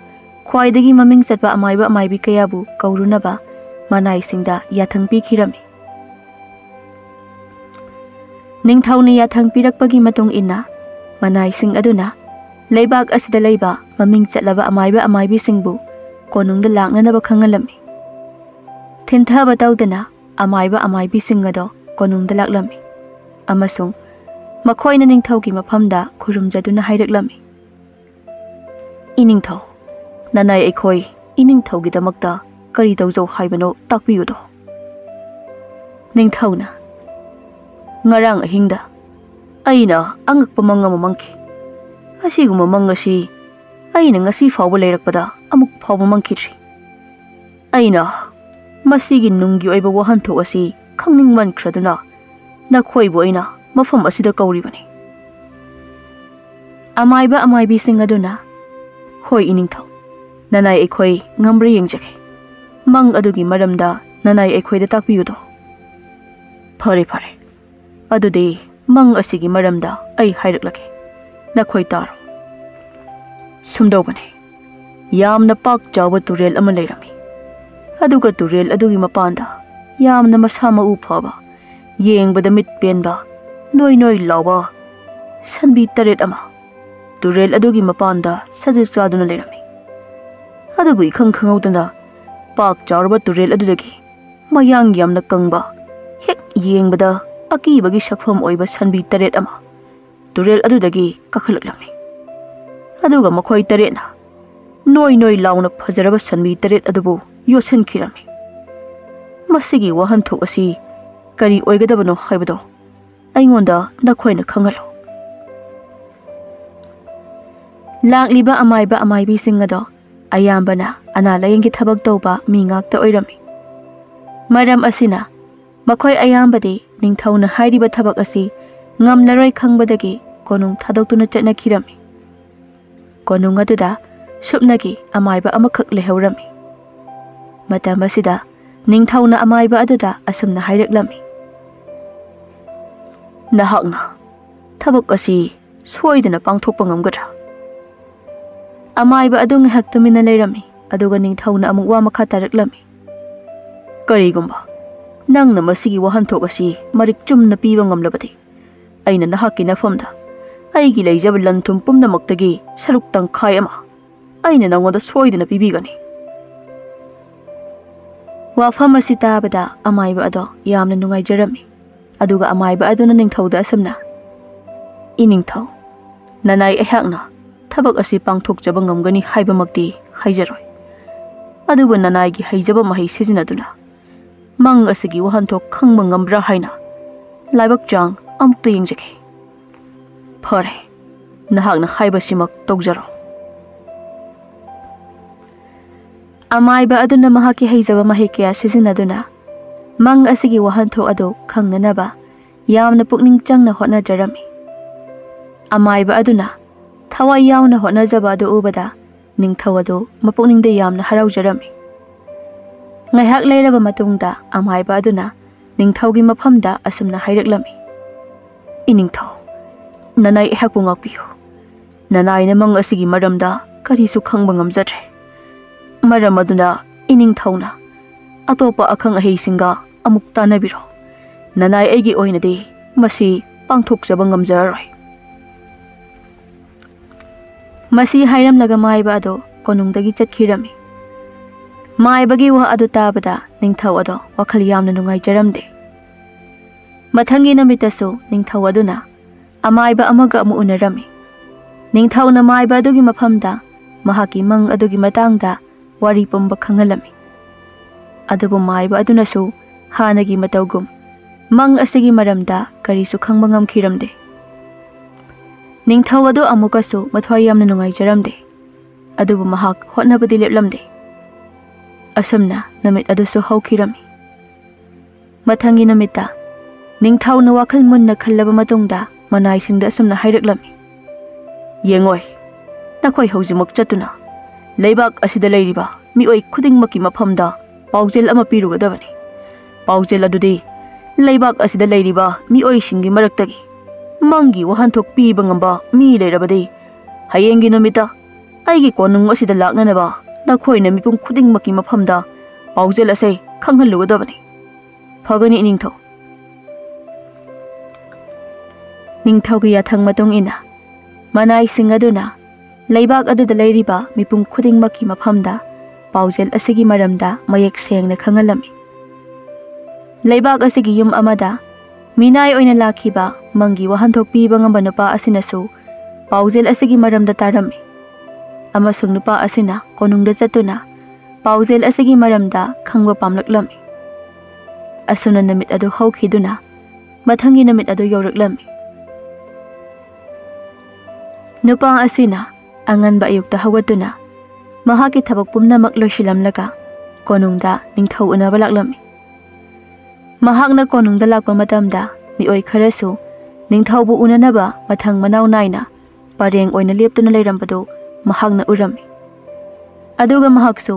ꯈ꯭ꯋꯥꯏꯗꯒꯤ ꯃꯃꯤꯡ ꯆꯠꯄ ꯑꯃꯥꯏꯕ ꯑꯃꯥꯏꯕꯤ ꯀꯌꯥꯕꯨ ꯀꯧꯔꯨꯅꯕ ꯃꯅꯥꯏꯁꯤꯡꯗ ꯌꯥꯊꯪ ꯄꯤꯈꯤꯔꯝꯃꯤ꯫ ꯅꯤꯡꯊꯧꯅ ꯌꯥꯊꯪ ꯄꯤꯔꯛꯄꯒꯤ ꯃꯇꯨꯡ ꯏꯟꯅ, ꯃꯅꯥꯏꯁꯤꯡ ꯑꯗꯨꯅ ꯂꯩꯕꯥꯛ ꯑꯁꯤꯗ ꯂꯩꯕ ꯃꯃꯤꯡ ꯆꯠꯂꯕ ꯑꯃꯥꯏꯕ ꯑꯃꯥꯏꯕꯤꯁꯤꯡꯕꯨ ꯀꯣꯅꯨꯡꯗ ꯂꯥꯛꯅꯅꯕ ꯈꯪꯍꯜꯂꯝꯃꯤ꯫ ꯍꯟꯊꯕ ꯇꯧꯗꯅ ꯑꯃꯥꯏꯕ ꯑꯃꯥꯏꯕꯤꯁꯤꯡ ꯑꯗꯣ ꯀꯣꯅꯨꯡꯗ ꯂꯥꯛꯂꯝꯃꯤ ꯑꯃꯁꯨꯡ ꯃꯈꯣꯏꯅ ꯅꯤꯡꯊꯧꯒꯤ ꯃꯐꯝꯗ ꯈꯨꯔꯨꯝꯖꯗꯨꯅ ꯍꯥꯏꯔꯛꯂꯝꯃꯤ, "ꯏꯅꯤꯡꯊꯧ, ꯅꯅꯥꯏ ꯑꯩꯈꯣꯏ ꯏꯅꯤꯡꯊꯧꯒꯤꯗꯃꯛꯇ ꯀꯔꯤ ꯇꯧꯖꯧ ꯍꯥꯏꯕꯅꯣ ꯇꯥꯛꯄꯤꯌꯨꯗꯣ?" ꯅꯤꯡꯊꯧꯅ, "ꯉꯔꯥꯡ ꯑꯍꯤꯡꯗ ꯑꯩꯅ ꯑꯉꯛꯄ ꯃꯪ ꯑꯃ ꯃꯪꯈꯤ꯫ ꯑꯁꯤꯒꯨꯝꯕ ꯃꯪ ꯑꯁꯤ ꯑꯩꯅ ꯉꯁꯤ ꯐꯥꯎꯕ ꯂꯩꯔꯛꯄꯗ ꯑꯃꯨꯛ ꯐꯥꯎꯕ ꯃꯪꯈꯤꯗ꯭ꯔꯤ꯫ ꯑꯩꯅ ꯃꯁꯤꯒꯤ ꯅꯨꯡꯒꯤ ꯑꯣꯏꯕ ꯋꯥꯍꯟꯊꯣꯛ ꯑꯁꯤ ꯈꯪꯅꯤꯡꯃꯟꯈ꯭ꯔꯗꯨꯅ ꯅꯈꯣꯏꯕꯨ ꯑꯩꯅ ꯃꯐꯝ ꯑꯁꯤꯗ ꯀꯧꯔꯤꯕꯅꯤ꯫" ꯑꯃꯥꯏꯕ ꯑꯃꯥꯏꯕꯤꯁꯤꯡ ꯑꯗꯨꯅ, "ꯍꯣꯏ, ꯏꯅꯤꯡꯊꯧ, ꯅꯅꯥꯏ ꯑꯩꯈꯣꯏ ꯉꯝꯕ꯭ꯔꯥ ꯌꯦꯡꯖꯒꯦ꯫ ꯃꯪ ꯑꯗꯨꯒꯤ ꯃꯔꯝꯗ ꯅꯅꯥꯏ ꯑꯩꯈꯣꯏꯗ ꯇꯥꯛꯄꯤꯌꯨꯗꯣ꯫" "ꯐꯔꯦ, ꯐꯔꯦ꯫ ꯑꯗꯨꯗꯤ ꯃꯪ ꯑꯁꯤꯒꯤ ꯃꯔꯝꯗ ꯑꯩ ꯍꯥꯏꯔꯛꯂꯒꯦ꯫ ꯅꯈꯣꯏ ꯇꯥꯔꯣ꯫ ꯁꯨꯝꯗꯧꯕꯅꯤ, ꯌꯥꯝꯅ ꯄꯥꯛ ꯆꯥꯎꯕ ꯇꯨꯔꯦꯜ ꯑꯃ ꯂꯩꯔꯝꯃꯤ꯫ ꯑꯗꯨꯒ ꯇꯨꯔꯦꯜ ꯑꯗꯨꯒꯤ ꯃꯄꯥꯟꯗ ꯌꯥꯝꯅ ꯃꯁꯥ ꯃꯎ ꯐꯕ, ꯌꯦꯡꯕꯗ ꯃꯤꯠ ꯄꯦꯟꯕ, ꯅꯣꯏ ꯅꯣꯏ ꯂꯥꯎꯕ ꯁꯟꯕꯤ ꯇꯔꯦꯠ ꯑꯃ ꯇꯨꯔꯦꯜ ꯑꯗꯨꯒꯤ ꯃꯄꯥꯟꯗ ꯁꯖꯤꯛ ꯆꯥꯗꯨꯅ ꯂꯩꯔꯝꯃꯤ꯫ ꯑꯗꯨꯕꯨ ꯏꯈꯪ ꯈꯪꯍꯧꯗꯅ ꯄꯥꯛ ꯆꯥꯎꯔꯕ ꯇꯨꯔꯦꯜ ꯑꯗꯨꯗꯒꯤ ꯃꯌꯥꯡ ꯌꯥꯝꯅ ꯀꯪꯕ, ꯍꯦꯛ ꯌꯦꯡꯕꯗ ꯑꯀꯤꯕꯒꯤ ꯁꯛꯐꯝ ꯑꯣꯏꯕ ꯁꯟꯕꯤ ꯇꯔꯦꯠ ꯑꯃ ꯇꯨꯔꯦꯜ ꯑꯗꯨꯗꯒꯤ ꯀꯥꯈꯠꯂꯛꯂꯝꯃꯤ꯫ ꯑꯗꯨꯒ ꯃꯈꯣꯏ ꯇꯔꯦꯠꯅ ꯅꯣꯏ ꯅꯣꯏ ꯂꯥꯎꯅ ꯐꯖꯔꯕ ꯁꯟꯕꯤ ꯇꯔꯦꯠ ꯑꯗꯨꯕꯨ ꯌꯣꯠꯁꯤꯟꯈꯤꯔꯝꯃꯤ꯫ ꯃꯁꯤꯒꯤ ꯋꯥꯍꯟꯊꯣꯛ ꯑꯁꯤ ꯀꯔꯤ ꯑꯣꯏꯒꯗꯕꯅꯣ ꯍꯥꯏꯕꯗꯣ ꯑꯩꯉꯣꯟꯗ ꯅꯈꯣꯏꯅ ꯈꯪꯍꯜꯂꯨ꯫" ꯂꯥꯛꯂꯤꯕ ꯑꯃꯥꯏꯕ ꯑꯃꯥꯏꯕꯤꯁꯤꯡ ꯑꯗꯣ ꯑꯌꯥꯝꯕꯅ ꯑꯅꯥ ꯂꯥꯌꯦꯡꯒꯤ ꯊꯕꯛ ꯇꯧꯕ ꯃꯤ ꯉꯥꯛꯇ ꯑꯣꯏꯔꯝꯃꯤ꯫ ꯃꯔꯝ ꯑꯁꯤꯅ ꯃꯈꯣꯏ ꯑꯌꯥꯝꯕꯗꯤ ꯅꯤꯡꯊꯧꯅ ꯍꯥꯏꯔꯤꯕ ꯊꯕꯛ ꯑꯁꯤ ꯉꯝꯂꯔꯣꯏ ꯈꯪꯕꯗꯒꯤ ꯀꯣꯅꯨꯡ ꯊꯥꯗꯣꯛꯇꯨꯅ ꯆꯠꯅꯈꯤꯔꯝꯃꯤ꯫ ꯀꯣꯅꯨꯡ ꯑꯗꯨꯗ ꯁꯨꯞꯅꯒꯤ ꯑꯃꯥꯏꯕ ꯑꯃꯈꯛ ꯂꯩꯍꯧꯔꯝꯃꯤ꯫ ꯃꯇꯝ ꯑꯁꯤꯗ ꯅꯤꯡꯊꯧꯅ ꯑꯃꯥꯏꯕ ꯑꯗꯨꯗ ꯑꯁꯨꯝꯅ ꯍꯥꯏꯔꯛꯂꯝꯃꯤ, "ꯅꯍꯥꯛꯅ ꯊꯕꯛ ꯑꯁꯤ ꯁꯣꯏꯗꯅ ꯄꯥꯡꯊꯣꯛꯄ ꯉꯝꯒꯗ꯭ꯔꯥ?" ꯑꯃꯥꯏꯕ ꯑꯗꯨ ꯉꯥꯏꯍꯥꯛ ꯇꯨꯃꯤꯟꯅ ꯂꯩꯔꯝꯃꯤ, ꯑꯗꯨꯒ ꯅꯤꯡꯊꯧꯅ ꯑꯃꯨꯛ ꯋꯥ ꯃꯈꯥ ꯇꯥꯔꯛꯂꯝꯃꯤ, "ꯀꯔꯤꯒꯨꯝꯕ ꯅꯪꯅ ꯃꯁꯤꯒꯤ ꯋꯥꯍꯟꯊꯣꯛ ꯑꯁꯤ ꯃꯔꯤꯛ ꯆꯨꯝꯅ ꯄꯤꯕ ꯉꯝꯂꯕꯗꯤ, ꯑꯩꯅ ꯅꯍꯥꯛꯀꯤ ꯅꯐꯝꯗ ꯑꯩꯒꯤ ꯂꯩꯖꯕ ꯂꯟ ꯊꯨꯝ ꯄꯨꯝꯅꯃꯛꯇꯒꯤ ꯁꯔꯨꯛ ꯇꯪꯈꯥꯏ ꯑꯃ ꯑꯩꯅ ꯅꯉꯣꯟꯗ ꯁꯣꯏꯗꯅ ꯄꯤꯕꯤꯒꯅꯤ꯫" ꯋꯥꯐꯝ ꯑꯁꯤ ꯇꯥꯕꯗ ꯑꯃꯥꯏꯕ ꯑꯗꯣ ꯌꯥꯝꯅ ꯅꯨꯡꯉꯥꯏꯖꯔꯝꯃꯤ꯫ ꯑꯗꯨꯒ ꯑꯃꯥꯏꯕ ꯑꯗꯨꯅ ꯅꯤꯡꯊꯧꯗ ꯑꯁꯨꯝꯅ, "ꯏꯅꯤꯡꯊꯧ, ꯅꯅꯥꯏ ꯑꯩꯍꯥꯛꯅ ꯊꯕꯛ ꯑꯁꯤ ꯄꯥꯡꯊꯣꯛꯆꯕ ꯉꯝꯒꯅꯤ ꯍꯥꯏꯕꯃꯛꯇꯤ ꯍꯥꯏꯖꯔꯣꯏ꯫ ꯑꯗꯨꯕꯨ ꯅꯅꯥꯏꯒꯤ ꯍꯩꯖꯕ ꯃꯍꯩ ꯁꯤꯖꯤꯟꯅꯗꯨꯅ ꯃꯪ ꯑꯁꯤꯒꯤ ꯋꯥꯍꯟꯊꯣꯛ ꯈꯪꯕ ꯉꯝꯕ꯭ꯔꯥ ꯍꯥꯏꯅ ꯂꯥꯏꯕꯛ ꯆꯥꯡ ꯑꯃꯨꯛꯇ ꯌꯦꯡꯖꯒꯦ꯫" "ꯐꯔꯦ, ꯅꯍꯥꯛꯅ ꯍꯥꯏꯕꯁꯤꯃꯛ ꯇꯧꯖꯔꯣ꯫" ꯑꯃꯥꯏꯕ ꯑꯗꯨꯅ ꯃꯍꯥꯛꯀꯤ ꯍꯩꯖꯕ ꯃꯍꯩ ꯀꯌꯥ ꯁꯤꯖꯤꯟꯅꯗꯨꯅ ꯃꯪ ꯑꯁꯤꯒꯤ ꯋꯥꯍꯟꯊꯣꯛ ꯑꯗꯨ ꯈꯪꯅꯅꯕ ꯌꯥꯝꯅ ꯄꯨꯛꯅꯤꯡ ꯆꯪꯅ ꯍꯣꯠꯅꯖꯔꯝꯃꯤ꯫ ꯑꯃꯥꯏꯕ ꯑꯗꯨꯅ ꯊꯋꯥꯏ ꯌꯥꯎꯅ ꯍꯣꯠꯅꯖꯕ ꯑꯗꯨ ꯎꯕꯗ ꯅꯤꯡꯊꯧ ꯑꯗꯨ ꯃꯄꯨꯛꯅꯤꯡꯗ ꯌꯥꯝꯅ ꯍꯔꯥꯎꯖꯔꯝꯃꯤ꯫ ꯉꯥꯏꯍꯥꯛ ꯂꯩꯔꯕ ꯃꯇꯨꯡꯗ ꯑꯃꯥꯏꯕ ꯑꯗꯨꯅ ꯅꯤꯡꯊꯧꯒꯤ ꯃꯐꯝꯗ ꯑꯁꯨꯝꯅ ꯍꯥꯏꯔꯛꯂꯝꯃꯤ, "ꯏꯅꯤꯡꯊꯧ, ꯅꯅꯥꯏ ꯑꯩꯍꯥꯛꯄꯨ ꯉꯥꯛꯄꯤꯌꯨ꯫ ꯅꯅꯥꯏꯅ ꯃꯪ ꯑꯁꯤꯒꯤ ꯃꯔꯝꯗ ꯀꯔꯤꯁꯨ ꯈꯪꯕ ꯉꯝꯖꯗ꯭ꯔꯦ꯫ ꯃꯔꯝ ꯑꯗꯨꯅ ꯏꯅꯤꯡꯊꯧꯅ ꯑꯇꯣꯞꯄ ꯑꯈꯪ ꯑꯍꯩꯁꯤꯡꯒ ꯑꯃꯨꯛ ꯇꯥꯟꯅꯕꯤꯔꯣ꯫ ꯅꯅꯥꯏ ꯑꯩꯒꯤ ꯑꯣꯏꯅꯗꯤ ꯃꯁꯤ ꯄꯥꯡꯊꯣꯛꯆꯕ ꯉꯝꯖꯔꯔꯣꯏ꯫" ꯃꯁꯤ ꯍꯥꯏꯔꯝꯂꯒ ꯃꯥꯏꯕ ꯑꯗꯨ ꯀꯣꯅꯨꯡꯗꯒꯤ ꯆꯠꯈꯤꯔꯝꯃꯤ꯫ ꯃꯥꯏꯕꯒꯤ ꯋꯥ ꯑꯗꯨ ꯇꯥꯕꯗ ꯅꯤꯡꯊꯧ ꯑꯗꯣ ꯋꯥꯈꯜ ꯌꯥꯝꯅ ꯅꯨꯡꯉꯥꯏꯖꯔꯝꯗꯦ꯫ ꯃꯊꯪꯒꯤ ꯅꯨꯃꯤꯠꯇꯁꯨ ꯅꯤꯡꯊꯧ ꯑꯗꯨꯅ ꯑꯃꯥꯏꯕ ꯑꯃꯒ ꯑꯃꯨꯛ ꯎꯅꯔꯝꯃꯤ꯫ ꯅꯤꯡꯊꯧꯅ ꯃꯥꯏꯕ ꯑꯗꯨꯒꯤ ꯃꯐꯝꯗ ꯃꯍꯥꯛꯀꯤ ꯃꯪ ꯑꯗꯨꯒꯤ ꯃꯇꯥꯡꯗ ꯋꯥꯔꯤ ꯄꯨꯝꯕ ꯈꯪꯍꯜꯂꯝꯃꯤ꯫ ꯑꯗꯨꯕꯨ ꯃꯥꯏꯕ ꯑꯗꯨꯅꯁꯨ ꯍꯥꯟꯅꯒꯤ ꯃꯇꯧꯒꯨꯝ ꯃꯪ ꯑꯁꯤꯒꯤ ꯃꯔꯝꯗ ꯀꯔꯤꯁꯨ ꯈꯪꯕ ꯉꯝꯈꯤꯔꯝꯗꯦ꯫ ꯅꯤꯡꯊꯧ ꯑꯗꯨ ꯑꯃꯨꯛꯀꯁꯨ ꯃꯊ꯭ꯋꯥꯏ ꯌꯥꯝꯅ ꯅꯨꯡꯉꯥꯏꯖꯔꯝꯗꯦ꯫ ꯑꯗꯨꯕꯨ ꯃꯍꯥꯛ ꯍꯣꯠꯅꯕꯗꯤ ꯂꯦꯞꯂꯝꯗꯦ꯫ ꯑꯁꯨꯝꯅ ꯅꯨꯃꯤꯠ ꯑꯗꯨꯁꯨ ꯍꯧꯈꯤꯔꯝꯃꯤ꯫ ꯃꯊꯪꯒꯤ ꯅꯨꯃꯤꯠꯇ ꯅꯤꯡꯊꯧꯅ ꯋꯥꯈꯜ ꯃꯨꯟꯅ ꯈꯜꯂꯕ ꯃꯇꯨꯡꯗ ꯃꯅꯥꯏꯁꯤꯡꯗ ꯑꯁꯨꯝꯅ ꯍꯥꯏꯔꯛꯂꯝꯃꯤ, "ꯌꯦꯡꯉꯣꯏ, ꯅꯈꯣꯏ ꯍꯧꯖꯤꯛꯃꯛ ꯆꯠꯇꯨꯅ ꯂꯩꯕꯥꯛ ꯑꯁꯤꯗ ꯂꯩꯔꯤꯕ ꯃꯤꯑꯣꯏ ꯈꯨꯗꯤꯡꯃꯛꯀꯤ ꯃꯐꯝꯗ ꯄꯥꯎꯖꯦꯜ ꯑꯃ ꯄꯤꯔꯨꯒꯗꯕꯅꯤ꯫ ꯄꯥꯎꯖꯦꯜ ꯑꯗꯨꯗꯤ ꯂꯩꯕꯥꯛ ꯑꯁꯤꯗ ꯂꯩꯔꯤꯕ ꯃꯤꯑꯣꯏꯁꯤꯡꯒꯤ ꯃꯔꯛꯇꯒꯤ ꯃꯪꯒꯤ ꯋꯥꯍꯟꯊꯣꯛ ꯄꯤꯕ ꯉꯝꯕ ꯃꯤ ꯂꯩꯔꯕꯗꯤ ꯍꯌꯦꯡꯒꯤ ꯅꯨꯃꯤꯠꯇ ꯑꯩꯒꯤ ꯀꯣꯅꯨꯡ ꯑꯁꯤꯗ ꯂꯥꯛꯅꯅꯕ ꯅꯈꯣꯏꯅ ꯃꯤꯄꯨꯝ ꯈꯨꯗꯤꯡꯃꯛꯀꯤ ꯃꯐꯝꯗ ꯄꯥꯎꯖꯦꯜ ꯑꯁꯦ ꯈꯪꯍꯜꯂꯨꯒꯗꯕꯅꯤ꯫ ꯐꯒꯅꯤ ꯏꯅꯤꯡꯊꯧ꯫" ꯅꯤꯡꯊꯧꯒꯤ ꯌꯥꯊꯪ ꯃꯇꯨꯡ ꯏꯟꯅ ꯃꯅꯥꯏꯁꯤꯡ ꯑꯗꯨꯅ ꯂꯩꯕꯥꯛ ꯑꯗꯨꯗ ꯂꯩꯔꯤꯕ ꯃꯤꯄꯨꯝ ꯈꯨꯗꯤꯡꯃꯛꯀꯤ ꯃꯐꯝꯗ ꯄꯥꯎꯖꯦꯜ ꯑꯁꯤꯒꯤ ꯃꯔꯝꯗ ꯃꯌꯦꯛ ꯁꯦꯡꯅ ꯈꯪꯍꯜꯂꯝꯃꯤ꯫ ꯂꯩꯕꯥꯛ ꯑꯁꯤꯒꯤ ꯌꯨꯝ ꯑꯃꯗ ꯃꯤꯅꯥꯏ ꯑꯣꯏꯅ ꯂꯥꯛꯈꯤꯕ ꯃꯪꯒꯤ ꯋꯥꯍꯟꯊꯣꯛ ꯄꯤꯕ ꯉꯝꯕ ꯅꯨꯄꯥ ꯑꯁꯤꯅꯁꯨ ꯄꯥꯎꯖꯦꯜ ꯑꯁꯤꯒꯤ ꯃꯔꯝꯗ ꯇꯥꯔꯝꯃꯤ, ꯑꯃꯁꯨꯡ ꯅꯨꯄꯥ ꯑꯁꯤꯅ ꯀꯣꯅꯨꯡꯗ ꯆꯠꯇꯨꯅ ꯄꯥꯎꯖꯦꯜ ꯑꯁꯤꯒꯤ ꯃꯔꯝꯗ ꯈꯪꯕ ꯄꯥꯝꯂꯛꯂꯝꯃꯤ꯫ ꯑꯁꯨꯝꯅ ꯅꯨꯃꯤꯠ ꯑꯗꯨ ꯍꯧꯈꯤꯗꯨꯅ ꯃꯊꯪꯒꯤ ꯅꯨꯃꯤꯠ ꯑꯗꯨ ꯌꯧꯔꯛꯂꯝꯃꯤ꯫ ꯅꯨꯄꯥ ꯑꯁꯤꯅ ꯑꯉꯟꯕ ꯑꯌꯨꯛꯇ ꯍꯧꯒꯠꯇꯨꯅ ꯃꯍꯥꯛꯀꯤ ꯊꯕꯛ ꯄꯨꯝꯅꯃꯛ ꯂꯣꯏꯁꯤꯜꯂꯝꯂꯒ ꯀꯣꯅꯨꯡꯗ ꯅꯤꯡꯊꯧ ꯎꯅꯕ ꯂꯥꯛꯂꯝꯃꯤ꯫ ꯃꯍꯥꯛꯅ ꯀꯣꯅꯨꯡꯗ ꯂꯥꯛꯄ ꯃꯇꯝꯗ ꯃꯤꯑꯣꯏ ꯈꯔꯁꯨ ꯅꯤꯡꯊꯧꯕꯨ ꯎꯅꯅꯕ ꯃꯊꯪ ꯃꯅꯥꯎ ꯅꯥꯏꯅ ꯄꯔꯦꯡ ꯑꯣꯏꯅ ꯂꯦꯞꯇꯨꯅ ꯂꯩꯔꯝꯕꯗꯨ ꯃꯍꯥꯛꯅ ꯎꯔꯝꯃꯤ꯫ ꯑꯗꯨꯒ ꯃꯍꯥꯛꯁꯨ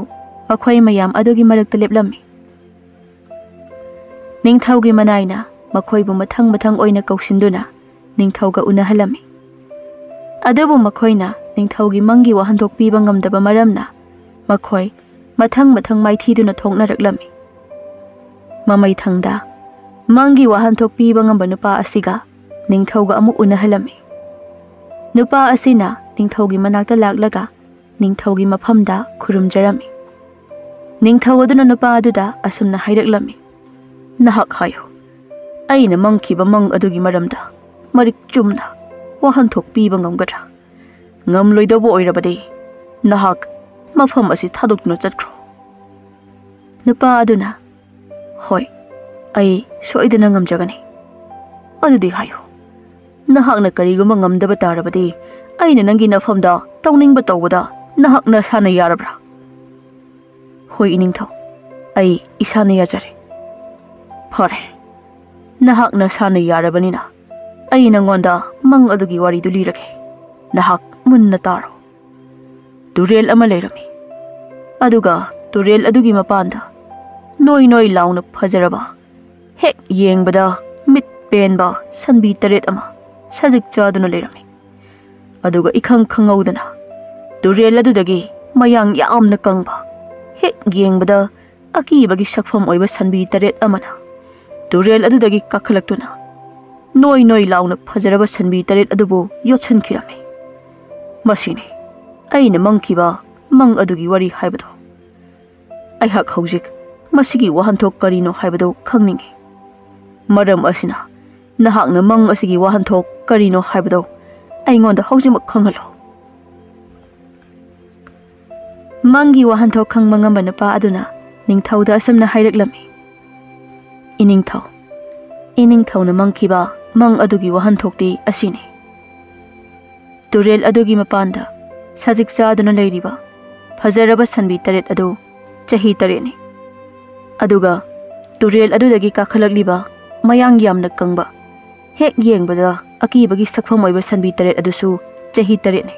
ꯃꯈꯣꯏ ꯃꯌꯥꯝ ꯑꯗꯨꯒꯤ ꯃꯔꯛꯇ ꯂꯦꯞꯂꯝꯃꯤ꯫ ꯅꯤꯡꯊꯧꯒꯤ ꯃꯅꯥꯏꯅ ꯃꯈꯣꯏꯕꯨ ꯃꯊꯪ ꯃꯊꯪ ꯑꯣꯏꯅ ꯀꯧꯁꯤꯟꯗꯨꯅ ꯅꯤꯡꯊꯧꯒ ꯎꯅꯍꯜꯂꯝꯃꯤ꯫ ꯑꯗꯨꯕꯨ ꯃꯈꯣꯏꯅ ꯅꯤꯡꯊꯧꯒꯤ ꯃꯪꯒꯤ ꯋꯥꯍꯟꯊꯣꯛ ꯄꯤꯕ ꯉꯝꯗꯕ ꯃꯔꯝꯅ ꯃꯈꯣꯏ ꯃꯊꯪ ꯃꯊꯪ ꯃꯥꯏꯊꯤꯗꯨꯅ ꯊꯣꯛꯅꯔꯛꯂꯝꯃꯤ꯫ ꯃꯃꯩꯊꯪꯗ ꯃꯪꯒꯤ ꯋꯥꯍꯟꯊꯣꯛ ꯄꯤꯕ ꯉꯝꯕ ꯅꯨꯄꯥ ꯑꯁꯤꯒ ꯅꯤꯡꯊꯧꯒ ꯑꯃꯨꯛ ꯎꯅꯍꯜꯂꯝꯃꯤ꯫ ꯅꯨꯄꯥ ꯑꯁꯤꯅ ꯅꯤꯡꯊꯧꯒꯤ ꯃꯅꯥꯛꯇ ꯂꯥꯛꯂꯒ ꯅꯤꯡꯊꯧꯒꯤ ꯃꯐꯝꯗ ꯈꯨꯔꯨꯝꯖꯔꯝꯃꯤ꯫ ꯅꯤꯡꯊꯧ ꯑꯗꯨꯅ ꯅꯨꯄꯥ ꯑꯗꯨꯗ ꯑꯁꯨꯝꯅ ꯍꯥꯏꯔꯛꯂꯝꯃꯤ, "ꯅꯍꯥꯛ ꯍꯥꯏꯌꯨ, ꯑꯩꯅ ꯃꯪꯈꯤꯕ ꯃꯪ ꯑꯗꯨꯒꯤ ꯃꯔꯝꯗ ꯃꯔꯤꯛ ꯆꯨꯝꯅ ꯋꯥꯍꯟꯊꯣꯛ ꯄꯤꯕ ꯉꯝꯒꯗ꯭ꯔꯥ? ꯉꯝꯂꯣꯏꯗꯧꯕ ꯑꯣꯏꯔꯕꯗꯤ ꯅꯍꯥꯛ ꯃꯐꯝ ꯑꯁꯤ ꯊꯥꯗꯣꯛꯇꯨꯅ ꯆꯠꯈ꯭ꯔꯣ꯫" ꯅꯨꯄꯥ ꯑꯗꯨꯅ, "ꯍꯣꯏ, ꯑꯩ ꯁꯣꯏꯗꯅ ꯉꯝꯖꯒꯅꯤ꯫" "ꯑꯗꯨꯗꯤ ꯍꯥꯏꯌꯨ, ꯅꯍꯥꯛꯅ ꯀꯔꯤꯒꯨꯝꯕ ꯉꯝꯗꯕ ꯇꯥꯔꯕꯗꯤ ꯑꯩꯅ ꯅꯪꯒꯤ ꯅꯐꯝꯗ ꯇꯧꯅꯤꯡꯕ ꯇꯧꯕꯗ ꯅꯍꯥꯛ ꯅꯁꯥꯅ ꯌꯥꯔꯕ꯭ꯔꯥ?" "ꯍꯣꯏ ꯏꯅꯤꯡꯊꯧ, ꯑꯩ ꯏꯁꯥꯅ ꯌꯥꯖꯔꯦ꯫" "ꯐꯔꯦ, ꯅꯍꯥꯛ ꯅꯁꯥꯅ ꯌꯥꯔꯕꯅꯤꯅ ꯑꯩ ꯅꯪꯉꯣꯟꯗ ꯃꯪ ꯑꯗꯨꯒꯤ ꯋꯥꯔꯤꯗꯨ ꯂꯤꯔꯒꯦ꯫ ꯅꯍꯥꯛ ꯃꯨꯟꯅ ꯇꯥꯔꯣ꯫ ꯇꯨꯔꯦꯜ ꯑꯃ ꯂꯩꯔꯝꯃꯤ꯫ ꯑꯗꯨꯒ ꯇꯨꯔꯦꯜ ꯑꯗꯨꯒꯤ ꯃꯄꯥꯟꯗ ꯅꯣꯏ ꯅꯣꯏ ꯂꯥꯎꯅ ꯐꯖꯔꯕ, ꯍꯦꯛ ꯌꯦꯡꯕꯗ ꯃꯤꯠ ꯄꯦꯟꯕ ꯁꯟꯕꯤ ꯇꯔꯦꯠ ꯑꯃ ꯁꯖꯤꯛ ꯆꯥꯗꯨꯅ ꯂꯩꯔꯝꯃꯤ꯫ ꯑꯗꯨꯒ ꯏꯈꯪ ꯈꯪꯍꯧꯗꯅ ꯇꯨꯔꯦꯜ ꯑꯗꯨꯗꯒꯤ ꯃꯌꯥꯡ ꯌꯥꯝꯅ ꯀꯪꯕ, ꯍꯦꯛ ꯌꯦꯡꯕꯗ ꯑꯀꯤꯕꯒꯤ ꯁꯛꯐꯝ ꯑꯣꯏꯕ ꯁꯟꯕꯤ ꯇꯔꯦꯠ ꯑꯃꯅ ꯇꯨꯔꯦꯜ ꯑꯗꯨꯗꯒꯤ ꯀꯥꯈꯠꯂꯛꯇꯨꯅ ꯅꯣꯏ ꯅꯣꯏ ꯂꯥꯎꯅ ꯐꯖꯔꯕ ꯁꯟꯕꯤ ꯇꯔꯦꯠ ꯑꯗꯨꯕꯨ ꯌꯣꯠꯁꯤꯟꯈꯤꯔꯝꯃꯤ꯫ ꯃꯁꯤꯅꯤ ꯑꯩꯅ ꯃꯪꯈꯤꯕ ꯃꯪ ꯑꯗꯨꯒꯤ ꯋꯥꯔꯤ ꯍꯥꯏꯕꯗꯣ꯫ ꯑꯩꯍꯥꯛ ꯍꯧꯖꯤꯛ ꯃꯁꯤꯒꯤ ꯋꯥꯍꯟꯊꯣꯛ ꯀꯔꯤꯅꯣ ꯍꯥꯏꯕꯗꯨ ꯈꯪꯅꯤꯡꯏ꯫ ꯃꯔꯝ ꯑꯁꯤꯅ, ꯅꯍꯥꯛꯅ ꯃꯪ ꯑꯁꯤꯒꯤ ꯋꯥꯍꯟꯊꯣꯛ ꯀꯔꯤꯅꯣ ꯍꯥꯏꯕꯗꯨ ꯑꯩꯉꯣꯟꯗ ꯍꯧꯖꯤꯛꯃꯛ ꯈꯪꯍꯜꯂꯨ꯫ ꯃꯪꯒꯤ ꯋꯥꯍꯟꯊꯣꯛ ꯈꯪꯕ ꯉꯝꯕ ꯅꯨꯄꯥ ꯑꯗꯨꯅ ꯅꯤꯡꯊꯧꯗ ꯑꯁꯨꯝꯅ ꯍꯥꯏꯔꯛꯂꯝꯃꯤ, "ꯏꯅꯤꯡꯊꯧ, ꯏꯅꯤꯡꯊꯧꯅ ꯃꯪꯈꯤꯕ ꯃꯪ ꯑꯗꯨꯒꯤ ꯋꯥꯍꯟꯊꯣꯛꯇꯤ ꯑꯁꯤꯅꯤ꯫ ꯇꯨꯔꯦꯜ ꯑꯗꯨꯒꯤ ꯃꯄꯥꯟꯗ ꯁꯖꯤꯛ ꯆꯥꯗꯨꯅ ꯂꯩꯔꯤꯕ ꯐꯖꯔꯕ ꯁꯟꯕꯤ ꯇꯔꯦꯠ ꯑꯗꯨ ꯆꯍꯤ ꯇꯔꯦꯠꯅꯤ꯫ ꯑꯗꯨꯒ ꯇꯨꯔꯦꯜ ꯑꯗꯨꯗꯒꯤ ꯀꯥꯈꯠꯂꯛꯂꯤꯕ ꯃꯌꯥꯡ ꯌꯥꯝꯅ ꯀꯪꯕ, ꯍꯦꯛ ꯌꯦꯡꯕꯗ ꯑꯀꯤꯕꯒꯤ ꯁꯛꯐꯝ ꯑꯣꯏꯕ ꯁꯟꯕꯤ ꯇꯔꯦꯠ ꯑꯗꯨꯁꯨ ꯆꯍꯤ ꯇꯔꯦꯠꯅꯤ꯫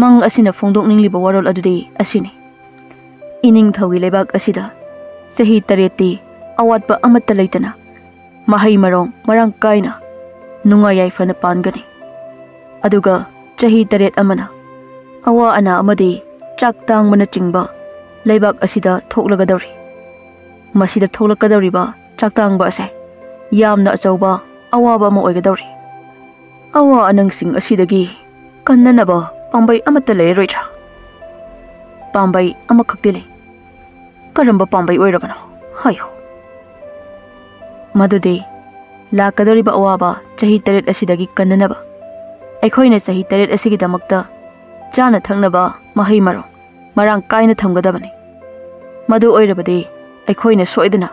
ꯃꯪ ꯑꯁꯤꯅ ꯐꯣꯡꯗꯣꯛꯅꯤꯡꯂꯤꯕ ꯋꯥꯔꯣꯜ ꯑꯗꯨꯗꯤ ꯑꯁꯤꯅꯤ꯫ ꯏꯅꯤꯡꯊꯧꯒꯤ ꯂꯩꯕꯥꯛ ꯑꯁꯤꯗ ꯆꯍꯤ ꯇꯔꯦꯠꯇꯤ ꯑꯋꯥꯠꯄ ꯑꯃꯠꯇ ꯂꯩꯇꯅ ꯃꯍꯩ ꯃꯔꯣꯡ ꯃꯔꯥꯡ ꯀꯥꯏꯅ ꯅꯨꯡꯉꯥꯏ ꯌꯥꯏꯐꯅ ꯄꯥꯟꯒꯅꯤ꯫ ꯑꯗꯨꯒ ꯆꯍꯤ ꯇꯔꯦꯠ ꯑꯃꯅ ꯑꯋꯥ ꯑꯅꯥ ꯑꯃꯗꯤ ꯆꯥꯛ ꯇꯥꯡꯕꯅꯆꯤꯡꯕ ꯂꯩꯕꯥꯛ ꯑꯁꯤꯗ ꯊꯣꯛꯂꯒꯗꯧꯔꯤ꯫ ꯃꯁꯤꯗ ꯊꯣꯛꯂꯛꯀꯗꯧꯔꯤꯕ ꯆꯥꯛ ꯇꯥꯡꯕ ꯑꯁꯦ ꯌꯥꯝꯅ ꯑꯆꯧꯕ ꯑꯋꯥꯕ ꯑꯃ ꯑꯣꯏꯒꯗꯧꯔꯤ꯫ ꯑꯋꯥ ꯑꯅꯪꯁꯤꯡ ꯑꯁꯤꯗꯒꯤ ꯀꯟꯅꯅꯕ ꯄꯥꯝꯕꯩ ꯑꯃꯠꯇ ꯂꯩꯔꯔꯣꯏꯗ꯭ꯔꯥ?" "ꯄꯥꯝꯕꯩ ꯑꯃꯈꯛꯇꯤ ꯂꯩ꯫" "ꯀꯔꯝꯕ ꯄꯥꯝꯕꯩ ꯑꯣꯏꯔꯕꯅꯣ? ꯍꯥꯏꯌꯨ꯫" "ꯃꯗꯨꯗꯤ ꯂꯥꯛꯀꯗꯧꯔꯤꯕ ꯑꯋꯥꯕ ꯆꯍꯤ ꯇꯔꯦꯠ ꯑꯁꯤꯗꯒꯤ ꯀꯟꯅꯅꯕ ꯑꯩꯈꯣꯏꯅ ꯆꯍꯤ ꯇꯔꯦꯠ ꯑꯁꯤꯒꯤꯗꯃꯛꯇ ꯆꯥꯅ ꯊꯛꯅꯕ ꯃꯍꯩ ꯃꯔꯣꯡ ꯃꯔꯥꯡ ꯀꯥꯏꯅ ꯊꯝꯒꯗꯕꯅꯤ꯫ ꯃꯗꯨ ꯑꯣꯏꯔꯕꯗꯤ ꯑꯩꯈꯣꯏꯅ ꯁꯣꯏꯗꯅ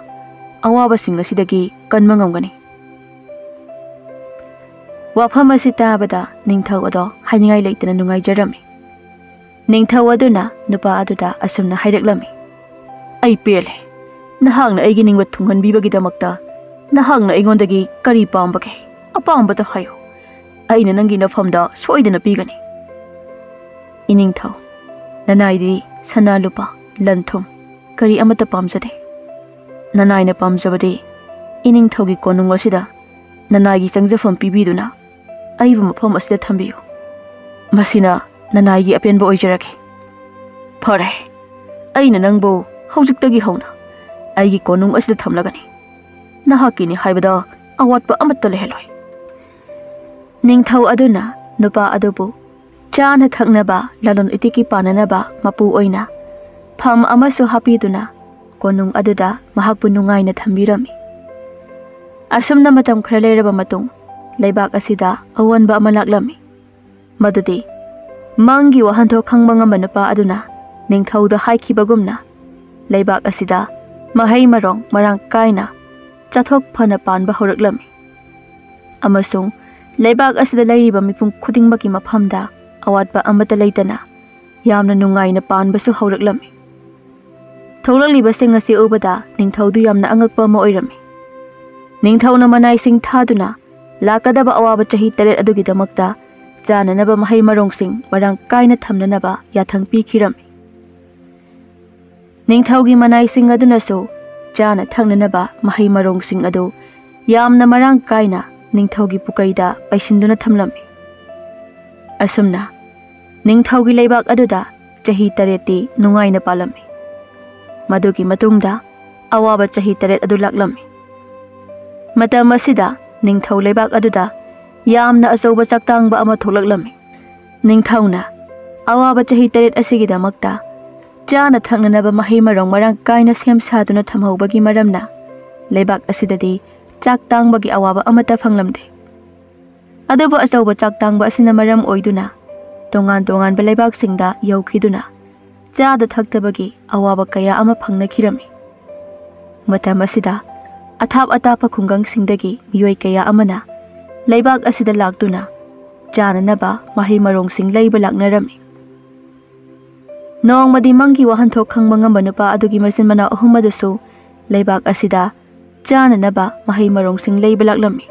ꯑꯋꯥꯕꯁꯤꯡ ꯑꯁꯤꯗꯒꯤ ꯀꯟꯕ ꯉꯝꯒꯅꯤ꯫" ꯋꯥꯐꯝ ꯑꯁꯤ ꯇꯥꯕꯗ ꯅꯤꯡꯊꯧ ꯑꯗꯣ ꯍꯥꯏꯅꯤꯡꯉꯥꯏ ꯂꯩꯇꯅ ꯅꯨꯡꯉꯥꯏꯖꯔꯝꯃꯤ꯫ ꯅꯤꯡꯊꯧ ꯑꯗꯨꯅ ꯅꯨꯄꯥ ꯑꯗꯨꯗ ꯑꯁꯨꯝꯅ ꯍꯥꯏꯔꯛꯂꯝꯃꯤ, "ꯑꯩ ꯄꯦꯜꯂꯦ꯫ ꯅꯍꯥꯛꯅ ꯑꯩꯒꯤ ꯅꯤꯡꯕ ꯊꯨꯡꯍꯟꯕꯤꯕꯒꯤꯗꯃꯛꯇ ꯅꯍꯥꯛꯅ ꯑꯩꯉꯣꯟꯗꯒꯤ ꯀꯔꯤ ꯄꯥꯝꯕꯒꯦ? ꯑꯄꯥꯝꯕꯗ ꯍꯥꯏꯌꯨ꯫ ꯑꯩꯅ ꯅꯪꯒꯤ ꯅꯐꯝꯗ ꯁꯣꯏꯗꯅ ꯄꯤꯒꯅꯤ꯫" "ꯏꯅꯤꯡꯊꯧ, ꯅꯅꯥꯏꯗꯤ ꯁꯅꯥ ꯂꯨꯄꯥ, ꯂꯟ ꯊꯨꯝ ꯀꯔꯤ ꯑꯃꯠꯇ ꯄꯥꯝꯖꯗꯦ꯫ ꯅꯅꯥꯏꯅ ꯄꯥꯝꯖꯕꯗꯤ ꯏꯅꯤꯡꯊꯧꯒꯤ ꯀꯣꯅꯨꯡ ꯑꯁꯤꯗ ꯅꯅꯥꯏꯒꯤ ꯆꯪꯖꯐꯝ ꯄꯤꯕꯤꯗꯨꯅ ꯑꯩꯕꯨ ꯃꯐꯝ ꯑꯁꯤꯗ ꯊꯝꯕꯤꯌꯨ꯫ ꯃꯁꯤꯅ ꯅꯅꯥꯏꯒꯤ ꯑꯄꯦꯟꯕ ꯑꯣꯏꯖꯔꯒꯦ꯫" "ꯐꯔꯦ, ꯑꯩꯅ ꯅꯪꯕꯨ ꯍꯧꯖꯤꯛꯇꯒꯤ ꯍꯧꯅ ꯑꯩꯒꯤ ꯀꯣꯅꯨꯡ ꯑꯁꯤꯗ ꯊꯝꯂꯒꯅꯤ꯫ ꯅꯍꯥꯛꯀꯤꯅꯤ ꯍꯥꯏꯕꯗ ꯑꯋꯥꯠꯄ ꯑꯃꯠꯇ ꯂꯩꯍꯜꯂꯣꯏ꯫" ꯅꯤꯡꯊꯧ ꯑꯗꯨꯅ ꯅꯨꯄꯥ ꯑꯗꯨꯕꯨ ꯆꯥꯅ ꯊꯛꯅꯕ, ꯂꯂꯣꯟ ꯏꯇꯤꯛꯀꯤ ꯄꯥꯅꯅꯕ ꯃꯄꯨ ꯑꯣꯏꯅ ꯐꯝ ꯑꯃꯁꯨ ꯍꯥꯞꯄꯤꯗꯨꯅ ꯀꯣꯅꯨꯡ ꯑꯗꯨꯗ ꯃꯍꯥꯛꯄꯨ ꯅꯨꯡꯉꯥꯏꯅ ꯊꯝꯕꯤꯔꯝꯃꯤ꯫ ꯑꯁꯨꯝꯅ ꯃꯇꯝ ꯈꯔ ꯂꯩꯔꯕ ꯃꯇꯨꯡ, ꯂꯩꯕꯥꯛ ꯑꯁꯤꯗ ꯑꯑꯣꯟꯕ ꯑꯃ ꯂꯥꯛꯂꯝꯃꯤ꯫ ꯃꯗꯨꯗꯤ ꯃꯪꯒꯤ ꯋꯥꯍꯟꯊꯣꯛ ꯈꯪꯕ ꯉꯝꯕ ꯅꯨꯄꯥ ꯑꯗꯨꯅ ꯅꯤꯡꯊꯧꯗ ꯍꯥꯏꯈꯤꯕꯒꯨꯝꯅ, ꯂꯩꯕꯥꯛ ꯑꯁꯤꯗ ꯃꯍꯩ ꯃꯔꯣꯡ ꯃꯔꯥꯡ ꯀꯥꯏꯅ ꯆꯥꯊꯣꯛ ꯐꯅ ꯄꯥꯟꯕ ꯍꯧꯔꯛꯂꯝꯃꯤ꯫ ꯑꯃꯁꯨꯡ ꯂꯩꯕꯥꯛ ꯑꯁꯤꯗ ꯂꯩꯔꯤꯕ ꯃꯤꯄꯨꯝ ꯈꯨꯗꯤꯡꯃꯛꯀꯤ ꯃꯐꯝꯗ ꯑꯋꯥꯠꯄ ꯑꯃꯠꯇ ꯂꯩꯇꯅ ꯌꯥꯝꯅ ꯅꯨꯡꯉꯥꯏꯅ ꯄꯥꯟꯕꯁꯨ ꯍꯧꯔꯛꯂꯝꯃꯤ꯫ ꯊꯣꯛꯂꯛꯂꯤꯕꯁꯤꯡ ꯑꯁꯤ ꯎꯕꯗ ꯅꯤꯡꯊꯧꯗꯨ ꯌꯥꯝꯅ ꯑꯉꯛꯄ ꯑꯃ ꯑꯣꯏꯔꯝꯃꯤ꯫ ꯅꯤꯡꯊꯧꯅ ꯃꯅꯥꯏꯁꯤꯡ ꯊꯥꯗꯨꯅ ꯂꯥꯛꯀꯗꯕ ꯑꯋꯥꯕ ꯆꯍꯤ ꯇꯔꯦꯠ ꯑꯗꯨꯒꯤꯗꯃꯛꯇ ꯆꯥꯅꯅꯕ ꯃꯍꯩ ꯃꯔꯣꯡꯁꯤꯡ ꯃꯔꯥꯡ ꯀꯥꯏꯅ ꯊꯝꯅꯅꯕ ꯌꯥꯊꯪ ꯄꯤꯈꯤꯔꯝꯃꯤ꯫ ꯅꯤꯡꯊꯧꯒꯤ ꯃꯅꯥꯏꯁꯤꯡ ꯑꯗꯨꯅꯁꯨ ꯆꯥꯅ ꯊꯛꯅꯅꯕ ꯃꯍꯩ ꯃꯔꯣꯡꯁꯤꯡ ꯑꯗꯨ ꯌꯥꯝꯅ ꯃꯔꯥꯡ ꯀꯥꯏꯅ ꯅꯤꯡꯊꯧꯒꯤ ꯄꯨꯀꯩꯗ ꯄꯩꯁꯤꯟꯗꯨꯅ ꯊꯝꯂꯝꯃꯤ꯫ ꯑꯁꯨꯝꯅ ꯅꯤꯡꯊꯧꯒꯤ ꯂꯩꯕꯥꯛ ꯑꯗꯨꯗ ꯆꯍꯤ ꯇꯔꯦꯠꯇꯤ ꯅꯨꯡꯉꯥꯏꯅ ꯄꯥꯜꯂꯝꯃꯤ꯫ ꯃꯗꯨꯒꯤ ꯃꯇꯨꯡꯗ ꯑꯋꯥꯕ ꯆꯍꯤ ꯇꯔꯦꯠ ꯑꯗꯨ ꯂꯥꯛꯂꯝꯃꯤ꯫ ꯃꯇꯝ ꯑꯁꯤꯗ ꯅꯤꯡꯊꯧ ꯂꯩꯕꯥꯛ ꯑꯗꯨꯗ ꯌꯥꯝꯅ ꯑꯆꯧꯕ ꯆꯥꯛꯇꯥꯡꯕ ꯑꯃ ꯊꯣꯛꯂꯛꯂꯝꯃꯤ꯫ ꯅꯤꯡꯊꯧꯅ ꯑꯋꯥꯕ ꯆꯍꯤ ꯇꯔꯦꯠ ꯑꯁꯤꯒꯤꯗꯃꯛꯇ ꯆꯥꯅ ꯊꯛꯅꯅꯕ ꯃꯍꯩ ꯃꯔꯣꯡ ꯃꯔꯥꯡ ꯀꯥꯏꯅ ꯁꯦꯝ ꯁꯥꯗꯨꯅ ꯊꯝꯍꯧꯕꯒꯤ ꯃꯔꯝꯅ ꯂꯩꯕꯥꯛ ꯑꯁꯤꯗꯗꯤ ꯆꯥꯛ ꯇꯥꯡꯕꯒꯤ ꯑꯋꯥꯕ ꯑꯃꯠꯇ ꯐꯪꯂꯝꯗꯦ꯫ ꯑꯗꯨꯕꯨ ꯑꯆꯧꯕ ꯆꯥꯛ ꯇꯥꯡꯕ ꯑꯁꯤꯅ ꯃꯔꯝ ꯑꯣꯏꯗꯨꯅ ꯇꯣꯉꯥꯟ ꯇꯣꯉꯥꯟꯕ ꯂꯩꯕꯥꯛꯁꯤꯡꯗ ꯌꯧꯈꯤꯗꯨꯅ ꯆꯥꯗ ꯊꯛꯇꯕꯒꯤ ꯑꯋꯥꯕ ꯀꯌꯥ ꯑꯃ ꯐꯪꯅꯈꯤꯔꯝꯃꯤ꯫ ꯃꯇꯝ ꯑꯁꯤꯗ ꯑꯊꯥꯞ ꯑꯇꯥꯞꯄ ꯈꯨꯡꯒꯪꯁꯤꯡꯗꯒꯤ ꯃꯤꯑꯣꯏ ꯀꯌꯥ ꯑꯃꯅ ꯂꯩꯕꯥꯛ ꯑꯁꯤꯗ ꯂꯥꯛꯇꯨꯅ ꯆꯥꯅꯅꯕ ꯃꯍꯩ ꯃꯔꯣꯡꯁꯤꯡ ꯂꯩꯕ ꯂꯥꯛꯅꯔꯝꯃꯤ꯫ ꯅꯣꯡꯃꯗꯤ ꯃꯪꯒꯤ ꯋꯥꯍꯟꯊꯣꯛ ꯈꯪꯕ ꯉꯝꯕ ꯅꯨꯄꯥ ꯑꯗꯨꯒꯤ ꯃꯆꯤꯟ ꯃꯅꯥꯎ ꯑꯍꯨꯝ ꯑꯗꯨꯁꯨ ꯂꯩꯕꯥꯛ ꯑꯁꯤꯗ ꯆꯥꯅꯅꯕ ꯃꯍꯩ ꯃꯔꯣꯡꯁꯤꯡ ꯂꯩꯕ ꯂꯥꯛꯂꯝꯃꯤ꯫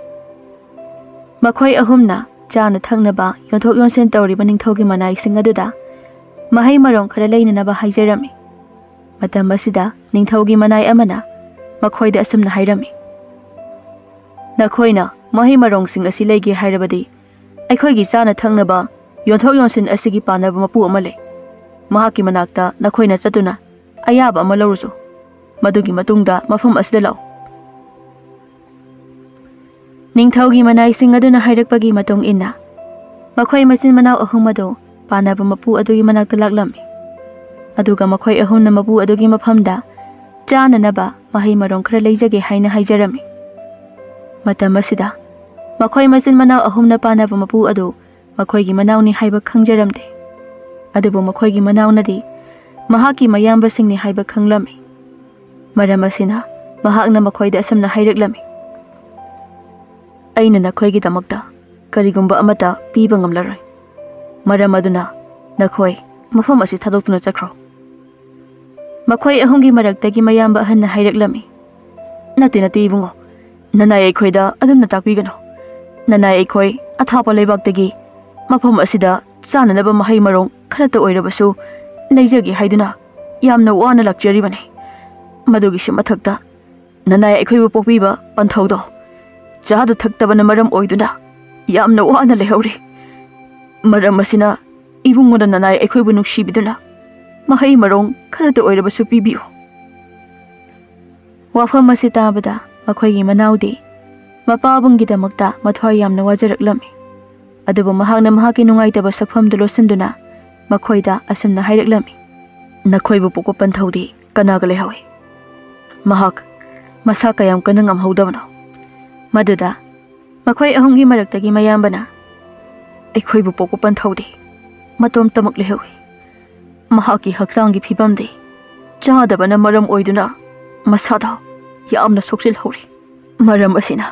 ꯃꯈꯣꯏ ꯑꯍꯨꯝꯅ ꯆꯥꯅ ꯊꯛꯅꯕ ꯌꯣꯟꯊꯣꯛ ꯌꯣꯟꯁꯤꯟ ꯇꯧꯔꯤꯕ ꯅꯤꯡꯊꯧꯒꯤ ꯃꯅꯥꯏꯁꯤꯡ ꯑꯗꯨꯗ ꯃꯍꯩ ꯃꯔꯣꯡ ꯈꯔ ꯂꯩꯅꯅꯕ ꯍꯥꯏꯖꯔꯝꯃꯤ꯫ ꯃꯇꯝ ꯑꯁꯤꯗ ꯅꯤꯡꯊꯧꯒꯤ ꯃꯅꯥꯏ ꯑꯃꯅ ꯃꯈꯣꯏꯗ ꯑꯁꯨꯝꯅ ꯍꯥꯏꯔꯝꯃꯤ, "ꯅꯈꯣꯏꯅ ꯃꯍꯩ ꯃꯔꯣꯡꯁꯤꯡ ꯑꯁꯤ ꯂꯩꯒꯦ ꯍꯥꯏꯔꯕꯗꯤ, ꯑꯩꯈꯣꯏꯒꯤ ꯆꯥꯅ ꯊꯛꯅꯕ ꯌꯣꯟꯊꯣꯛ ꯌꯣꯟꯁꯤꯟ ꯑꯁꯤꯒꯤ ꯄꯥꯟꯅꯕ ꯃꯄꯨ ꯑꯃ ꯂꯩ꯫ ꯃꯍꯥꯛꯀꯤ ꯃꯅꯥꯛꯇ ꯅꯈꯣꯏꯅ ꯆꯠꯇꯨꯅ ꯑꯌꯥꯕ ꯑꯃ ꯂꯧꯔꯨꯆꯣ꯫ ꯃꯗꯨꯒꯤ ꯃꯇꯨꯡꯗ ꯃꯐꯝ ꯑꯁꯤꯗ ꯂꯥꯛꯎ꯫" ꯅꯤꯡꯊꯧꯒꯤ ꯃꯅꯥꯏꯁꯤꯡ ꯑꯗꯨꯅ ꯍꯥꯏꯔꯛꯄꯒꯤ ꯃꯇꯨꯡ ꯏꯟꯅ, ꯃꯈꯣꯏ ꯃꯆꯤꯟ ꯃꯅꯥꯎ ꯑꯍꯨꯝ ꯑꯗꯨ ꯄꯥꯟꯅꯕ ꯃꯄꯨ ꯑꯗꯨꯒꯤ ꯃꯅꯥꯛꯇ ꯂꯥꯛꯂꯝꯃꯤ꯫ ꯑꯗꯨꯒ ꯃꯈꯣꯏ ꯑꯍꯨꯝꯅ ꯃꯄꯨ ꯑꯗꯨꯒꯤ ꯃꯐꯝꯗ ꯆꯥꯅꯅꯕ ꯃꯍꯩ ꯃꯔꯣꯡ ꯈꯔ ꯂꯩꯖꯒꯦ ꯍꯥꯏꯅ ꯍꯥꯏꯖꯔꯝꯃꯤ꯫ ꯃꯇꯝ ꯑꯁꯤꯗ ꯃꯈꯣꯏ ꯃꯆꯤꯟ ꯃꯅꯥꯎ ꯑꯍꯨꯝꯅ ꯄꯥꯅꯕ ꯃꯄꯨ ꯑꯗꯨ ꯃꯈꯣꯏꯒꯤ ꯃꯅꯥꯎꯅꯤ ꯍꯥꯏꯕ ꯈꯪꯖꯔꯝꯗꯦ꯫ ꯑꯗꯨꯕꯨ ꯃꯈꯣꯏꯒꯤ ꯃꯅꯥꯎꯅꯗꯤ ꯃꯍꯥꯛꯀꯤ ꯃꯌꯥꯝꯕꯁꯤꯡꯅꯤ ꯍꯥꯏꯕ ꯈꯪꯂꯝꯃꯤ꯫ ꯃꯔꯝ ꯑꯁꯤꯅ ꯃꯍꯥꯛꯅ ꯃꯈꯣꯏꯗ ꯑꯁꯨꯝꯅ ꯍꯥꯏꯔꯛꯂꯝꯃꯤ, "ꯑꯩꯅ ꯅꯈꯣꯏꯒꯤꯗꯃꯛꯇ ꯀꯔꯤꯒꯨꯝꯕ ꯑꯃꯠꯇ ꯄꯤꯕ ꯉꯝꯂꯔꯣꯏ꯫ ꯃꯔꯝ ꯑꯗꯨꯅ ꯅꯈꯣꯏ ꯃꯐꯝ ꯑꯁꯤ ꯊꯥꯗꯣꯛꯇꯨꯅ ꯆꯠꯈ꯭ꯔꯣ꯫" ꯃꯈꯣꯏ ꯑꯍꯨꯝꯒꯤ ꯃꯔꯛꯇꯒꯤ ꯃꯌꯥꯝꯕ ꯑꯍꯟꯅ ꯍꯥꯏꯔꯛꯂꯝꯃꯤ, "ꯅꯠꯇꯦ, ꯅꯠꯇꯦ ꯏꯕꯨꯡꯉꯣ, ꯅꯅꯥꯏ ꯑꯩꯈꯣꯏꯗ ꯑꯗꯨꯝꯅ ꯇꯥꯛꯄꯤꯒꯅꯨ꯫ ꯅꯅꯥꯏ ꯑꯩꯈꯣꯏ ꯑꯊꯥꯞꯄ ꯂꯩꯕꯥꯛꯇꯒꯤ ꯃꯐꯝ ꯑꯁꯤꯗ ꯆꯥꯅꯅꯕ ꯃꯍꯩ ꯃꯔꯣꯡ ꯈꯔꯇ ꯑꯣꯏꯔꯕꯁꯨ ꯂꯩꯖꯒꯦ ꯍꯥꯏꯗꯨꯅ ꯌꯥꯝꯅ ꯋꯥꯅ ꯂꯥꯛꯆꯔꯤꯕꯅꯤ꯫ ꯃꯗꯨꯒꯤꯁꯨ ꯃꯊꯛꯇ ꯅꯅꯥꯏ ꯑꯩꯈꯣꯏꯕꯨ ꯄꯣꯛꯄꯤꯕ ꯄꯟꯊꯧꯗꯣ ꯆꯥꯗ ꯊꯛꯇꯕꯅ ꯃꯔꯝ ꯑꯣꯏꯗꯨꯅ ꯌꯥꯝꯅ ꯋꯥꯅ ꯂꯩꯍꯧꯔꯤ꯫ ꯃꯔꯝ ꯑꯁꯤꯅ ꯏꯕꯨꯡꯉꯣꯅ ꯅꯅꯥꯏ ꯑꯩꯈꯣꯏꯕꯨ ꯅꯨꯡꯁꯤꯕꯤꯗꯨꯅ ꯃꯍꯩ ꯃꯔꯣꯡ ꯈꯔꯇ ꯑꯣꯏꯔꯕꯁꯨ ꯄꯤꯕꯤꯌꯨ꯫" ꯋꯥꯐꯝ ꯑꯁꯤ ꯇꯥꯕꯗ ꯃꯈꯣꯏꯒꯤ ꯃꯅꯥꯎꯗꯤ ꯃꯄꯥꯕꯨꯡꯒꯤꯗꯃꯛꯇ ꯃꯊ꯭ꯋꯥꯏ ꯌꯥꯝꯅ ꯋꯥꯖꯔꯛꯂꯝꯃꯤ꯫ ꯑꯗꯨꯕꯨ ꯃꯍꯥꯛꯅ ꯃꯍꯥꯛꯀꯤ ꯅꯨꯡꯉꯥꯏꯇꯕ ꯁꯛꯐꯝꯗꯨ ꯂꯣꯠꯁꯤꯟꯗꯨꯅ ꯃꯈꯣꯏꯗ ꯑꯁꯨꯝꯅ ꯍꯥꯏꯔꯛꯂꯝꯃꯤ, "ꯅꯈꯣꯏꯕꯨ ꯄꯣꯛꯄ ꯄꯟꯊꯧꯗꯤ ꯀꯅꯥꯒ ꯂꯩꯍꯧꯏ? ꯃꯍꯥꯛ ꯃꯁꯥ ꯀꯌꯥꯝ ꯀꯟꯅ ꯉꯝꯍꯧꯗꯕꯅꯣ?" ꯃꯗꯨꯗ ꯃꯈꯣꯏ ꯑꯍꯨꯝꯒꯤ ꯃꯔꯛꯇꯒꯤ ꯃꯌꯥꯝꯕꯅ, "ꯑꯩꯈꯣꯏꯕꯨ ꯄꯣꯛꯄ ꯄꯟꯊꯧꯗꯤ ꯃꯇꯣꯝꯇꯃꯛ ꯂꯩꯍꯧꯏ꯫ ꯃꯍꯥꯛꯀꯤ ꯍꯛꯆꯥꯡꯒꯤ ꯐꯤꯕꯝꯗꯤ ꯆꯥꯗꯕꯅ ꯃꯔꯝ ꯑꯣꯏꯗꯨꯅ ꯃꯁꯥꯗ ꯌꯥꯝꯅ ꯁꯣꯛꯆꯤꯜꯍꯧꯔꯤ꯫ ꯃꯔꯝ ꯑꯁꯤꯅ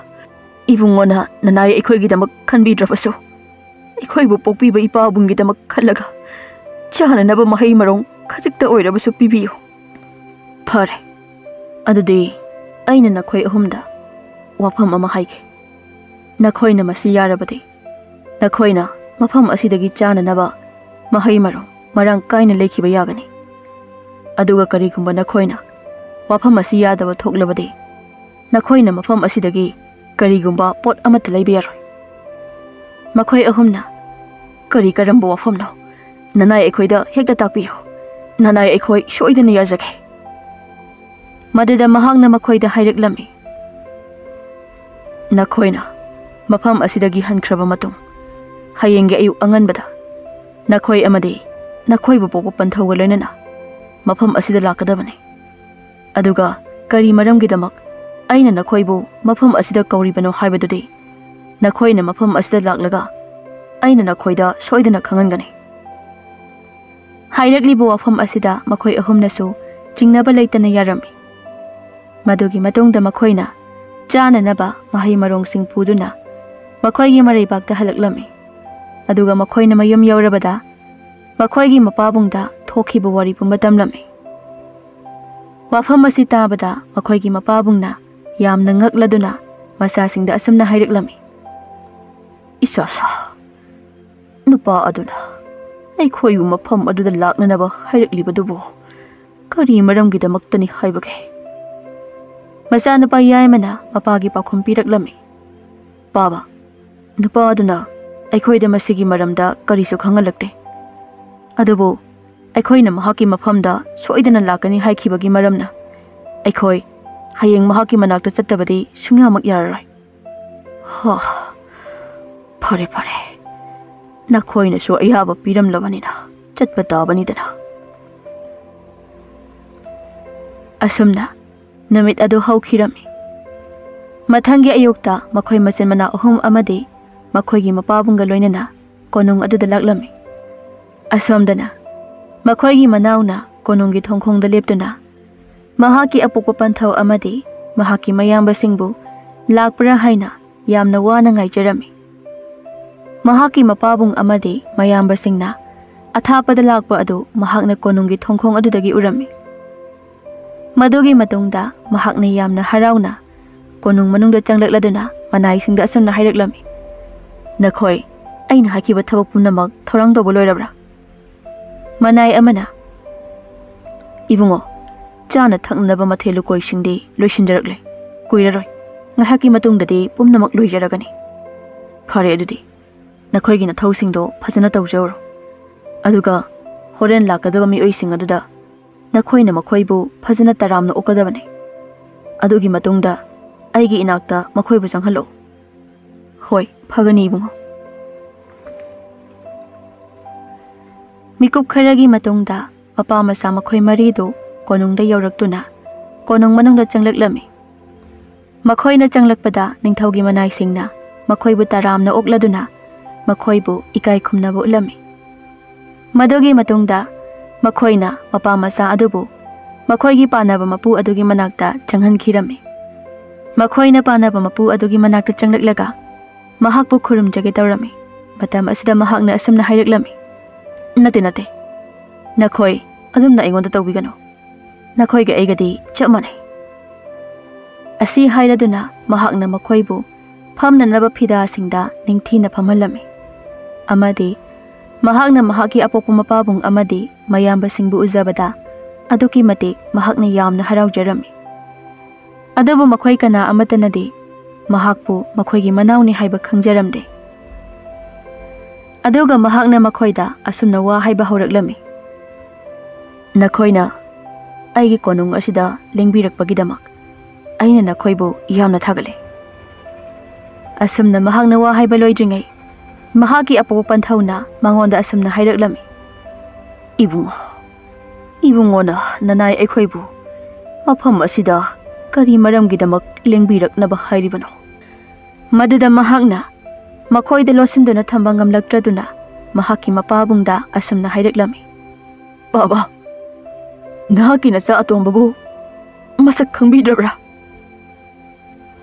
ꯏꯕꯨꯡꯉꯣꯅ ꯅꯅꯥꯏ ꯑꯩꯈꯣꯏꯒꯤꯗꯃꯛ ꯈꯟꯕꯤꯗ꯭ꯔꯕꯁꯨ, ꯑꯩꯈꯣꯏꯕꯨ ꯄꯣꯛꯄꯤꯕ ꯏꯄꯥꯕꯨꯡꯒꯤꯗꯃꯛ ꯈꯜꯂꯒ ꯆꯥꯅꯅꯕ ꯃꯍꯩ ꯃꯔꯣꯡ ꯈꯖꯤꯛꯇ ꯑꯣꯏꯔꯕꯁꯨ ꯄꯤꯕꯤꯌꯨ꯫" "ꯐꯔꯦ, ꯑꯗꯨꯗꯤ ꯑꯩꯅ ꯅꯈꯣꯏ ꯑꯍꯨꯝꯗ ꯋꯥꯐꯝ ꯑꯃ ꯍꯥꯏꯒꯦ꯫ ꯅꯈꯣꯏꯅ ꯃꯁꯤ ꯌꯥꯔꯕꯗꯤ ꯅꯈꯣꯏꯅ ꯃꯐꯝ ꯑꯁꯤꯗꯒꯤ ꯆꯥꯅꯅꯕ ꯃꯍꯩ ꯃꯔꯣꯡ ꯃꯔꯥꯡ ꯀꯥꯏꯅ ꯂꯩꯈꯤꯕ ꯌꯥꯒꯅꯤ꯫ ꯑꯗꯨꯒ ꯀꯔꯤꯒꯨꯝꯕ ꯅꯈꯣꯏꯅ ꯋꯥꯐꯝ ꯑꯁꯤ ꯌꯥꯗꯕ ꯊꯣꯛꯂꯕꯗꯤ ꯅꯈꯣꯏꯅ ꯃꯐꯝ ꯑꯁꯤꯗꯒꯤ ꯀꯔꯤꯒꯨꯝꯕ ꯄꯣꯠ ꯑꯃꯠꯇ ꯂꯩꯕ ꯌꯥꯔꯣꯏ꯫" ꯃꯈꯣꯏ ꯑꯍꯨꯝꯅ, "ꯀꯔꯤ ꯀꯔꯝꯕ ꯋꯥꯐꯝꯅꯣ? ꯅꯅꯥꯏ ꯑꯩꯈꯣꯏꯗ ꯍꯦꯛꯇ ꯇꯥꯛꯄꯤꯌꯨ꯫ ꯅꯅꯥꯏ ꯑꯩꯈꯣꯏ ꯁꯣꯏꯗꯅ ꯌꯥꯖꯒꯦ꯫" ꯃꯗꯨꯗ ꯃꯍꯥꯛꯅ ꯃꯈꯣꯏꯗ ꯍꯥꯏꯔꯛꯂꯝꯃꯤ, "ꯅꯈꯣꯏꯅ ꯃꯐꯝ ꯑꯁꯤꯗꯒꯤ ꯍꯟꯈ꯭ꯔꯕ ꯃꯇꯨꯡ, ꯍꯌꯦꯡꯒꯤ ꯑꯌꯨꯛ ꯑꯉꯟꯕꯗ ꯅꯈꯣꯏ ꯑꯃꯗꯤ ꯅꯈꯣꯏꯕꯨ ꯄꯣꯛꯄ ꯄꯟꯊꯧꯒ ꯂꯣꯏꯅꯅ ꯃꯐꯝ ꯑꯁꯤꯗ ꯂꯥꯛꯀꯗꯕꯅꯤ꯫ ꯑꯗꯨꯒ ꯀꯔꯤ ꯃꯔꯝꯒꯤꯗꯃꯛ ꯑꯩꯅ ꯅꯈꯣꯏꯕꯨ ꯃꯐꯝ ꯑꯁꯤꯗ ꯀꯧꯔꯤꯕꯅꯣ ꯍꯥꯏꯕꯗꯨꯗꯤ ꯅꯈꯣꯏꯅ ꯃꯐꯝ ꯑꯁꯤꯗ ꯂꯥꯛꯂꯒ ꯑꯩꯅ ꯅꯈꯣꯏꯗ ꯁꯣꯏꯗꯅ ꯈꯪꯍꯟꯒꯅꯤ꯫ ꯍꯥꯏꯔꯛꯂꯤꯕ ꯋꯥꯐꯝ ꯑꯁꯤꯗ ꯃꯈꯣꯏ ꯑꯍꯨꯝꯅꯁꯨ ꯆꯤꯡꯅꯕ ꯂꯩꯇꯅ ꯌꯥꯔꯝꯃꯤ꯫ ꯃꯗꯨꯒꯤ ꯃꯇꯨꯡꯗ ꯃꯈꯣꯏꯅ ꯆꯥꯅꯅꯕ ꯃꯍꯩ ꯃꯔꯣꯡꯁꯤꯡ ꯄꯨꯗꯨꯅ ꯃꯈꯣꯏꯒꯤ ꯃꯔꯩꯕꯥꯛꯇ ꯍꯜꯂꯛꯂꯝꯃꯤ꯫ ꯑꯗꯨꯒ ꯃꯈꯣꯏꯅ ꯃꯌꯨꯝ ꯌꯧꯔꯕꯗ ꯃꯈꯣꯏꯒꯤ ꯃꯄꯥꯕꯨꯡꯗ ꯊꯣꯛꯈꯤꯕ ꯋꯥꯔꯤ ꯄꯨꯝꯕ ꯇꯝꯂꯝꯃꯤ꯫ ꯋꯥꯐꯝ ꯑꯁꯤ ꯇꯥꯕꯗ ꯃꯈꯣꯏꯒꯤ ꯃꯄꯥꯕꯨꯡꯅ ꯌꯥꯝꯅ ꯉꯛꯂꯗꯨꯅ ꯃꯆꯥꯁꯤꯡꯗ ꯑꯁꯨꯝꯅ ꯍꯥꯏꯔꯛꯂꯝꯃꯤ, "ꯏꯆꯥꯁꯥ, ꯅꯨꯄꯥ ꯑꯗꯨꯅ ꯑꯩꯈꯣꯏꯕꯨ ꯃꯐꯝ ꯑꯗꯨꯗ ꯂꯥꯛꯅꯅꯕ ꯍꯥꯏꯔꯛꯂꯤꯕꯗꯨꯕꯨ ꯀꯔꯤ ꯃꯔꯝꯒꯤꯗꯃꯛꯇꯅꯤ ꯍꯥꯏꯕꯒꯦ?" ꯃꯆꯥꯅꯨꯄꯥ ꯌꯥꯏꯃꯅ ꯃꯄꯥꯒꯤ ꯄꯥꯎꯈꯨꯝ ꯄꯤꯔꯛꯂꯝꯃꯤ, "ꯄꯥꯕ, ꯅꯨꯄꯥ ꯑꯗꯨꯅ ꯑꯩꯈꯣꯏꯗ ꯃꯁꯤꯒꯤ ꯃꯔꯝꯗ ꯀꯔꯤꯁꯨ ꯈꯪꯍꯜꯂꯛꯇꯦ꯫ ꯑꯗꯨꯕꯨ ꯑꯩꯈꯣꯏꯅ ꯃꯍꯥꯛꯀꯤ ꯃꯐꯝꯗ ꯁꯣꯏꯗꯅ ꯂꯥꯛꯀꯅꯤ ꯍꯥꯏꯈꯤꯕꯒꯤ ꯃꯔꯝꯅ ꯑꯩꯈꯣꯏ ꯍꯌꯦꯡ ꯃꯍꯥꯛꯀꯤ ꯃꯅꯥꯛꯇ ꯆꯠꯇꯕꯗꯤ ꯁꯨꯡꯌꯥꯃꯛ ꯌꯥꯔꯔꯣꯏ꯫" "ꯍ, ꯐꯔꯦ, ꯐꯔꯦ꯫ ꯅꯈꯣꯏꯅꯁꯨ ꯑꯌꯥꯕ ꯄꯤꯔꯝꯂꯕꯅꯤꯅ ꯆꯠꯄ ꯇꯥꯕꯅꯤꯗꯅ꯫" ꯑꯁꯨꯝꯅ ꯅꯨꯃꯤꯠ ꯑꯗꯨ ꯍꯧꯈꯤꯔꯝꯃꯤ꯫ ꯃꯊꯪꯒꯤ ꯑꯌꯨꯛꯇ ꯃꯈꯣꯏ ꯃꯆꯤꯟ ꯃꯅꯥꯎ ꯑꯍꯨꯝ ꯑꯃꯗꯤ ꯃꯈꯣꯏꯒꯤ ꯃꯄꯥꯕꯨꯡꯒ ꯂꯣꯏꯅꯅ ꯀꯣꯅꯨꯡ ꯑꯗꯨꯗ ꯂꯥꯛꯂꯝꯃꯤ꯫ ꯑꯁꯣꯝꯗꯅ ꯃꯈꯣꯏꯒꯤ ꯃꯅꯥꯎꯅ ꯀꯣꯅꯨꯡꯒꯤ ꯊꯣꯡꯈꯣꯡꯗ ꯂꯦꯞꯇꯨꯅ ꯃꯍꯥꯛꯀꯤ ꯑꯄꯣꯛꯄ ꯄꯟꯊꯧ ꯑꯃꯗꯤ ꯃꯍꯥꯛꯀꯤ ꯃꯌꯥꯝꯕꯁꯤꯡꯕꯨ ꯂꯥꯛꯄ꯭ꯔꯥ ꯍꯥꯏꯅ ꯌꯥꯝꯅ ꯋꯥꯅ ꯉꯥꯏꯖꯔꯝꯃꯤ꯫ ꯃꯍꯥꯛꯀꯤ ꯃꯄꯥꯕꯨꯡ ꯑꯃꯗꯤ ꯃꯌꯥꯝꯕꯁꯤꯡꯅ ꯑꯊꯥꯞꯄꯗ ꯂꯥꯛꯄ ꯑꯗꯨ ꯃꯍꯥꯛꯅ ꯀꯣꯅꯨꯡꯒꯤ ꯊꯣꯡꯈꯣꯡ ꯑꯗꯨꯗꯒꯤ ꯎꯔꯝꯃꯤ꯫ ꯃꯗꯨꯒꯤ ꯃꯇꯨꯡꯗ ꯃꯍꯥꯛꯅ ꯌꯥꯝꯅ ꯍꯔꯥꯎꯅ ꯀꯣꯅꯨꯡ ꯃꯅꯨꯡꯗ ꯆꯪꯂꯛꯂꯗꯨꯅ ꯃꯅꯥꯏꯁꯤꯡꯗ ꯑꯁꯨꯝꯅ ꯍꯥꯏꯔꯛꯂꯝꯃꯤ, "ꯅꯈꯣꯏ ꯑꯩꯅ ꯍꯥꯏꯈꯤꯕ ꯊꯕꯛ ꯄꯨꯝꯅꯃꯛ ꯊꯧꯔꯥꯡ ꯇꯧꯕ ꯂꯣꯏꯔꯕ꯭ꯔꯥ?" ꯃꯅꯥꯏ ꯑꯃꯅ, "ꯏꯕꯨꯡꯉꯣ, ꯆꯥꯅ ꯊꯛꯅꯅꯕ ꯃꯊꯦꯜ ꯂꯨꯀꯣꯏꯁꯤꯡꯗꯤ ꯂꯣꯏꯁꯤꯟꯖꯔꯛꯂꯦ꯫ ꯀꯨꯏꯔꯔꯣꯏ꯫ ꯉꯥꯏꯍꯥꯛꯀꯤ ꯃꯇꯨꯡꯗꯗꯤ ꯄꯨꯝꯅꯃꯛ ꯂꯣꯏꯖꯔꯒꯅꯤ꯫" "ꯐꯔꯦ ꯑꯗꯨꯗꯤ, ꯅꯈꯣꯏꯒꯤ ꯅꯊꯧꯁꯤꯡꯗꯣ ꯐꯖꯅ ꯇꯧꯖꯧꯔꯣ꯫ ꯑꯗꯨꯒ ꯍꯣꯔꯦꯟ ꯂꯥꯛꯀꯗꯕ ꯃꯤꯑꯣꯏꯁꯤꯡ ꯑꯗꯨꯗ ꯅꯈꯣꯏꯅ ꯃꯈꯣꯏꯕꯨ ꯐꯖꯅ ꯇꯔꯥꯝꯅ ꯑꯣꯛꯀꯗꯕꯅꯤ꯫ ꯑꯗꯨꯒꯤ ꯃꯇꯨꯡꯗ ꯑꯩꯒꯤ ꯏꯅꯥꯛꯇ ꯃꯈꯣꯏꯕꯨ ꯆꯪꯍꯜꯂꯛꯎ꯫" "ꯍꯣꯏ, ꯐꯒꯅꯤ ꯏꯕꯨꯡꯉꯣ꯫" ꯃꯤꯀꯨꯞ ꯈꯔꯒꯤ ꯃꯇꯨꯡꯗ ꯃꯄꯥ ꯃꯆꯥ ꯃꯈꯣꯏ ꯃꯔꯤꯗꯨ ꯀꯣꯅꯨꯡꯗ ꯌꯧꯔꯛꯇꯨꯅ ꯀꯣꯅꯨꯡ ꯃꯅꯨꯡꯗ ꯆꯪꯂꯛꯂꯝꯃꯤ꯫ ꯃꯈꯣꯏꯅ ꯆꯪꯂꯛꯄꯗ ꯅꯤꯡꯊꯧꯒꯤ ꯃꯅꯥꯏꯁꯤꯡꯅ ꯃꯈꯣꯏꯕꯨ ꯇꯔꯥꯝꯅ ꯑꯣꯛꯂꯗꯨꯅ ꯃꯈꯣꯏꯕꯨ ꯏꯀꯥꯏ ꯈꯨꯝꯅꯕ ꯎꯠꯂꯝꯃꯤ꯫ ꯃꯗꯨꯒꯤ ꯃꯇꯨꯡꯗ ꯃꯈꯣꯏꯅ ꯃꯄꯥ ꯃꯆꯥ ꯑꯗꯨꯕꯨ ꯃꯈꯣꯏꯒꯤ ꯄꯥꯟꯅꯕ ꯃꯄꯨ ꯑꯗꯨꯒꯤ ꯃꯅꯥꯛꯇ ꯆꯪꯍꯟꯈꯤꯔꯝꯃꯤ꯫ ꯃꯈꯣꯏꯅ ꯄꯥꯟꯅꯕ ꯃꯄꯨ ꯑꯗꯨꯒꯤ ꯃꯅꯥꯛꯇ ꯆꯪꯂꯛꯂꯒ ꯃꯍꯥꯛꯄꯨ ꯈꯨꯔꯨꯝꯖꯒꯦ ꯇꯧꯔꯝꯃꯤ꯫ ꯃꯇꯝ ꯑꯁꯤꯗ ꯃꯍꯥꯛꯅ ꯑꯁꯨꯝꯅ ꯍꯥꯏꯔꯛꯂꯝꯃꯤ, "ꯅꯠꯇꯦ, ꯅꯠꯇꯦ, ꯅꯈꯣꯏ ꯑꯗꯨꯝꯅ ꯑꯩꯉꯣꯟꯗ ꯇꯧꯕꯤꯒꯅꯨ꯫ ꯅꯈꯣꯏꯒ ꯑꯩꯒꯗꯤ ꯆꯞ ꯃꯥꯟꯅꯩ"꯫ ꯑꯁꯤ ꯍꯥꯏꯔꯗꯨꯅ ꯃꯍꯥꯛꯅ ꯃꯈꯣꯏꯕꯨ ꯐꯝꯅꯅꯕ ꯐꯤꯗꯥꯁꯤꯡꯗ ꯅꯤꯡꯊꯤꯅ ꯐꯝꯍꯜꯂꯝꯃꯤ꯫ ꯑꯃꯗꯤ ꯃꯍꯥꯛꯅ ꯃꯍꯥꯛꯀꯤ ꯑꯄꯣꯛꯄ ꯃꯄꯥꯕꯨꯡ ꯑꯃꯗꯤ ꯃꯌꯥꯝꯕꯁꯤꯡꯕꯨ ꯎꯖꯕꯗ ꯑꯗꯨꯛꯀꯤ ꯃꯇꯤꯛ ꯃꯍꯥꯛꯅ ꯌꯥꯝꯅ ꯍꯔꯥꯎꯖꯔꯝꯃꯤ꯫ ꯑꯗꯨꯕꯨ ꯃꯈꯣꯏ ꯀꯅꯥ ꯑꯃꯠꯇꯅꯗꯤ ꯃꯍꯥꯛꯄꯨ ꯃꯈꯣꯏꯒꯤ ꯃꯅꯥꯎꯅꯤ ꯍꯥꯏꯕ ꯈꯪꯖꯔꯝꯗꯦ꯫ ꯑꯗꯨꯒ ꯃꯍꯥꯛꯅ ꯃꯈꯣꯏꯗ ꯑꯁꯨꯝꯅ ꯋꯥ ꯍꯥꯏꯕ ꯍꯧꯔꯛꯂꯝꯃꯤ, "ꯅꯈꯣꯏꯅ ꯑꯩꯒꯤ ꯀꯣꯅꯨꯡ ꯑꯁꯤꯗ ꯂꯦꯡꯕꯤꯔꯛꯄꯒꯤꯗꯃꯛ ꯑꯩꯅ ꯅꯈꯣꯏꯕꯨ ꯌꯥꯝꯅ ꯊꯥꯒꯠꯂꯤ"꯫ ꯑꯁꯨꯝꯅ ꯃꯍꯥꯛꯅ ꯋꯥ ꯍꯥꯏꯕ ꯂꯣꯏꯗ꯭ꯔꯤꯉꯩ ꯃꯍꯥꯛꯀꯤ ꯑꯄꯣꯛꯄ ꯄꯟꯊꯧꯅ ꯃꯉꯣꯟꯗ ꯑꯁꯨꯝꯅ ꯍꯥꯏꯔꯛꯂꯝꯃꯤ, "ꯏꯕꯨꯡꯉꯣ, ꯏꯕꯨꯡꯉꯣꯅ ꯅꯅꯥꯏ ꯑꯩꯈꯣꯏꯕꯨ ꯃꯐꯝ ꯑꯁꯤꯗ ꯀꯔꯤ ꯃꯔꯝꯒꯤꯗꯃꯛ ꯂꯦꯡꯕꯤꯔꯛꯅꯕ ꯍꯥꯏꯔꯤꯕꯅꯣ?" ꯃꯗꯨꯗ ꯃꯍꯥꯛꯅ ꯃꯈꯣꯏꯗ ꯂꯣꯠꯁꯤꯟꯗꯨꯅ ꯊꯝꯕ ꯉꯝꯂꯛꯇ꯭ꯔꯗꯨꯅ ꯃꯍꯥꯛꯀꯤ ꯃꯄꯥꯕꯨꯡꯗ ꯑꯁꯨꯝꯅ ꯍꯥꯏꯔꯛꯂꯝꯃꯤ, "ꯕꯥꯕꯥ, ꯅꯍꯥꯛꯀꯤ ꯅꯆꯥ ꯑꯇꯣꯝꯕꯕꯨ ꯃꯁꯛ ꯈꯪꯕꯤꯗ꯭ꯔꯕ꯭ꯔꯥ?"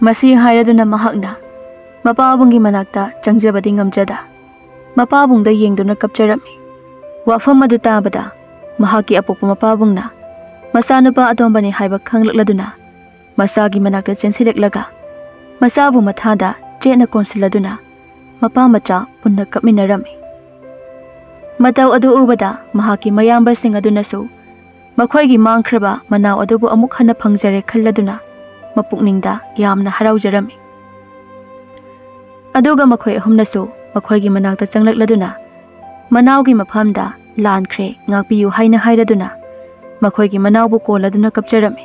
ꯃꯁꯤ ꯍꯥꯏꯔꯗꯨꯅ ꯃꯍꯥꯛꯅ ꯃꯄꯥꯕꯨꯡꯒꯤ ꯃꯅꯥꯛꯇ ꯆꯪꯖꯕꯗꯤ ꯉꯝꯖꯗ ꯃꯄꯥꯕꯨꯡꯗ ꯌꯦꯡꯗꯨꯅ ꯀꯞꯆꯔꯝꯃꯤ꯫ ꯋꯥꯐꯝ ꯑꯗꯨ ꯇꯥꯕꯗ ꯃꯍꯥꯛꯀꯤ ꯑꯄꯣꯛꯄ ꯃꯄꯥꯕꯨꯡꯅ ꯃꯆꯥꯅꯨꯄꯥ ꯑꯇꯣꯝꯕꯅꯤ ꯍꯥꯏꯕ ꯈꯪꯂꯛꯂꯗꯨꯅ ꯃꯆꯥꯒꯤ ꯃꯅꯥꯛꯇ ꯆꯦꯟꯁꯤꯜꯂꯛꯂꯒ ꯃꯆꯥꯕꯨ ꯃꯊꯥꯗ ꯆꯦꯠꯅ ꯀꯣꯟꯁꯤꯜꯂꯗꯨꯅ ꯃꯄꯥ ꯃꯆꯥ ꯄꯨꯟꯅ ꯀꯞꯃꯤꯟꯅꯔꯝꯃꯤ꯫ ꯃꯇꯧ ꯑꯗꯨ ꯎꯕꯗ ꯃꯍꯥꯛꯀꯤ ꯃꯌꯥꯝꯕꯁꯤꯡ ꯑꯗꯨꯅꯁꯨ ꯃꯈꯣꯏꯒꯤ ꯃꯥꯡꯈ꯭ꯔꯕ ꯃꯅꯥꯎ ꯑꯗꯨꯕꯨ ꯑꯃꯨꯛ ꯍꯟꯅ ꯐꯪꯖꯔꯦ ꯈꯜꯂꯗꯨꯅ ꯃꯄꯨꯛꯅꯤꯡꯗ ꯌꯥꯝꯅ ꯍꯔꯥꯎꯖꯔꯝꯃꯤ꯫ ꯑꯗꯨꯒ ꯃꯈꯣꯏ ꯑꯍꯨꯝꯅꯁꯨ ꯃꯈꯣꯏꯒꯤ ꯃꯅꯥꯛꯇ ꯆꯪꯂꯛꯂꯗꯨꯅ ꯃꯅꯥꯎꯒꯤ ꯃꯐꯝꯗ "ꯂꯥꯟꯈ꯭ꯔꯦ, ꯉꯥꯛꯄꯤꯌꯨ" ꯍꯥꯏꯅ ꯍꯥꯏꯔꯗꯨꯅ ꯃꯈꯣꯏꯒꯤ ꯃꯅꯥꯎꯕꯨ ꯀꯣꯜꯂꯗꯨꯅ ꯀꯞꯆꯔꯝꯃꯤ꯫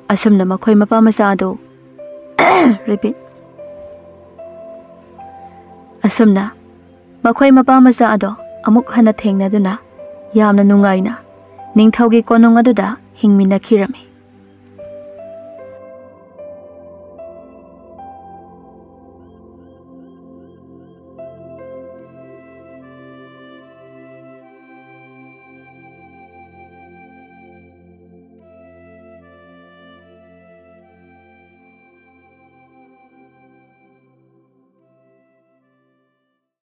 ꯑꯁꯨꯝꯅ ꯃꯈꯣꯏ ꯃꯄꯥ ꯃꯆꯥ ꯑꯗꯨ repeat꯫ ꯑꯁꯨꯝꯅ ꯃꯈꯣꯏ ꯃꯄꯥ ꯃꯆꯥ ꯑꯗꯣ ꯑꯃꯨꯛ ꯍꯟꯅ ꯊꯦꯡꯅꯗꯨꯅ ꯌꯥꯝꯅ ꯅꯨꯡꯉꯥꯏꯅ ꯅꯤꯡꯊꯧꯒꯤ ꯀꯣꯅꯨꯡ ꯑꯗꯨꯗ ꯍꯤꯡꯃꯤꯟꯅꯈꯤꯔꯝꯃꯤ꯫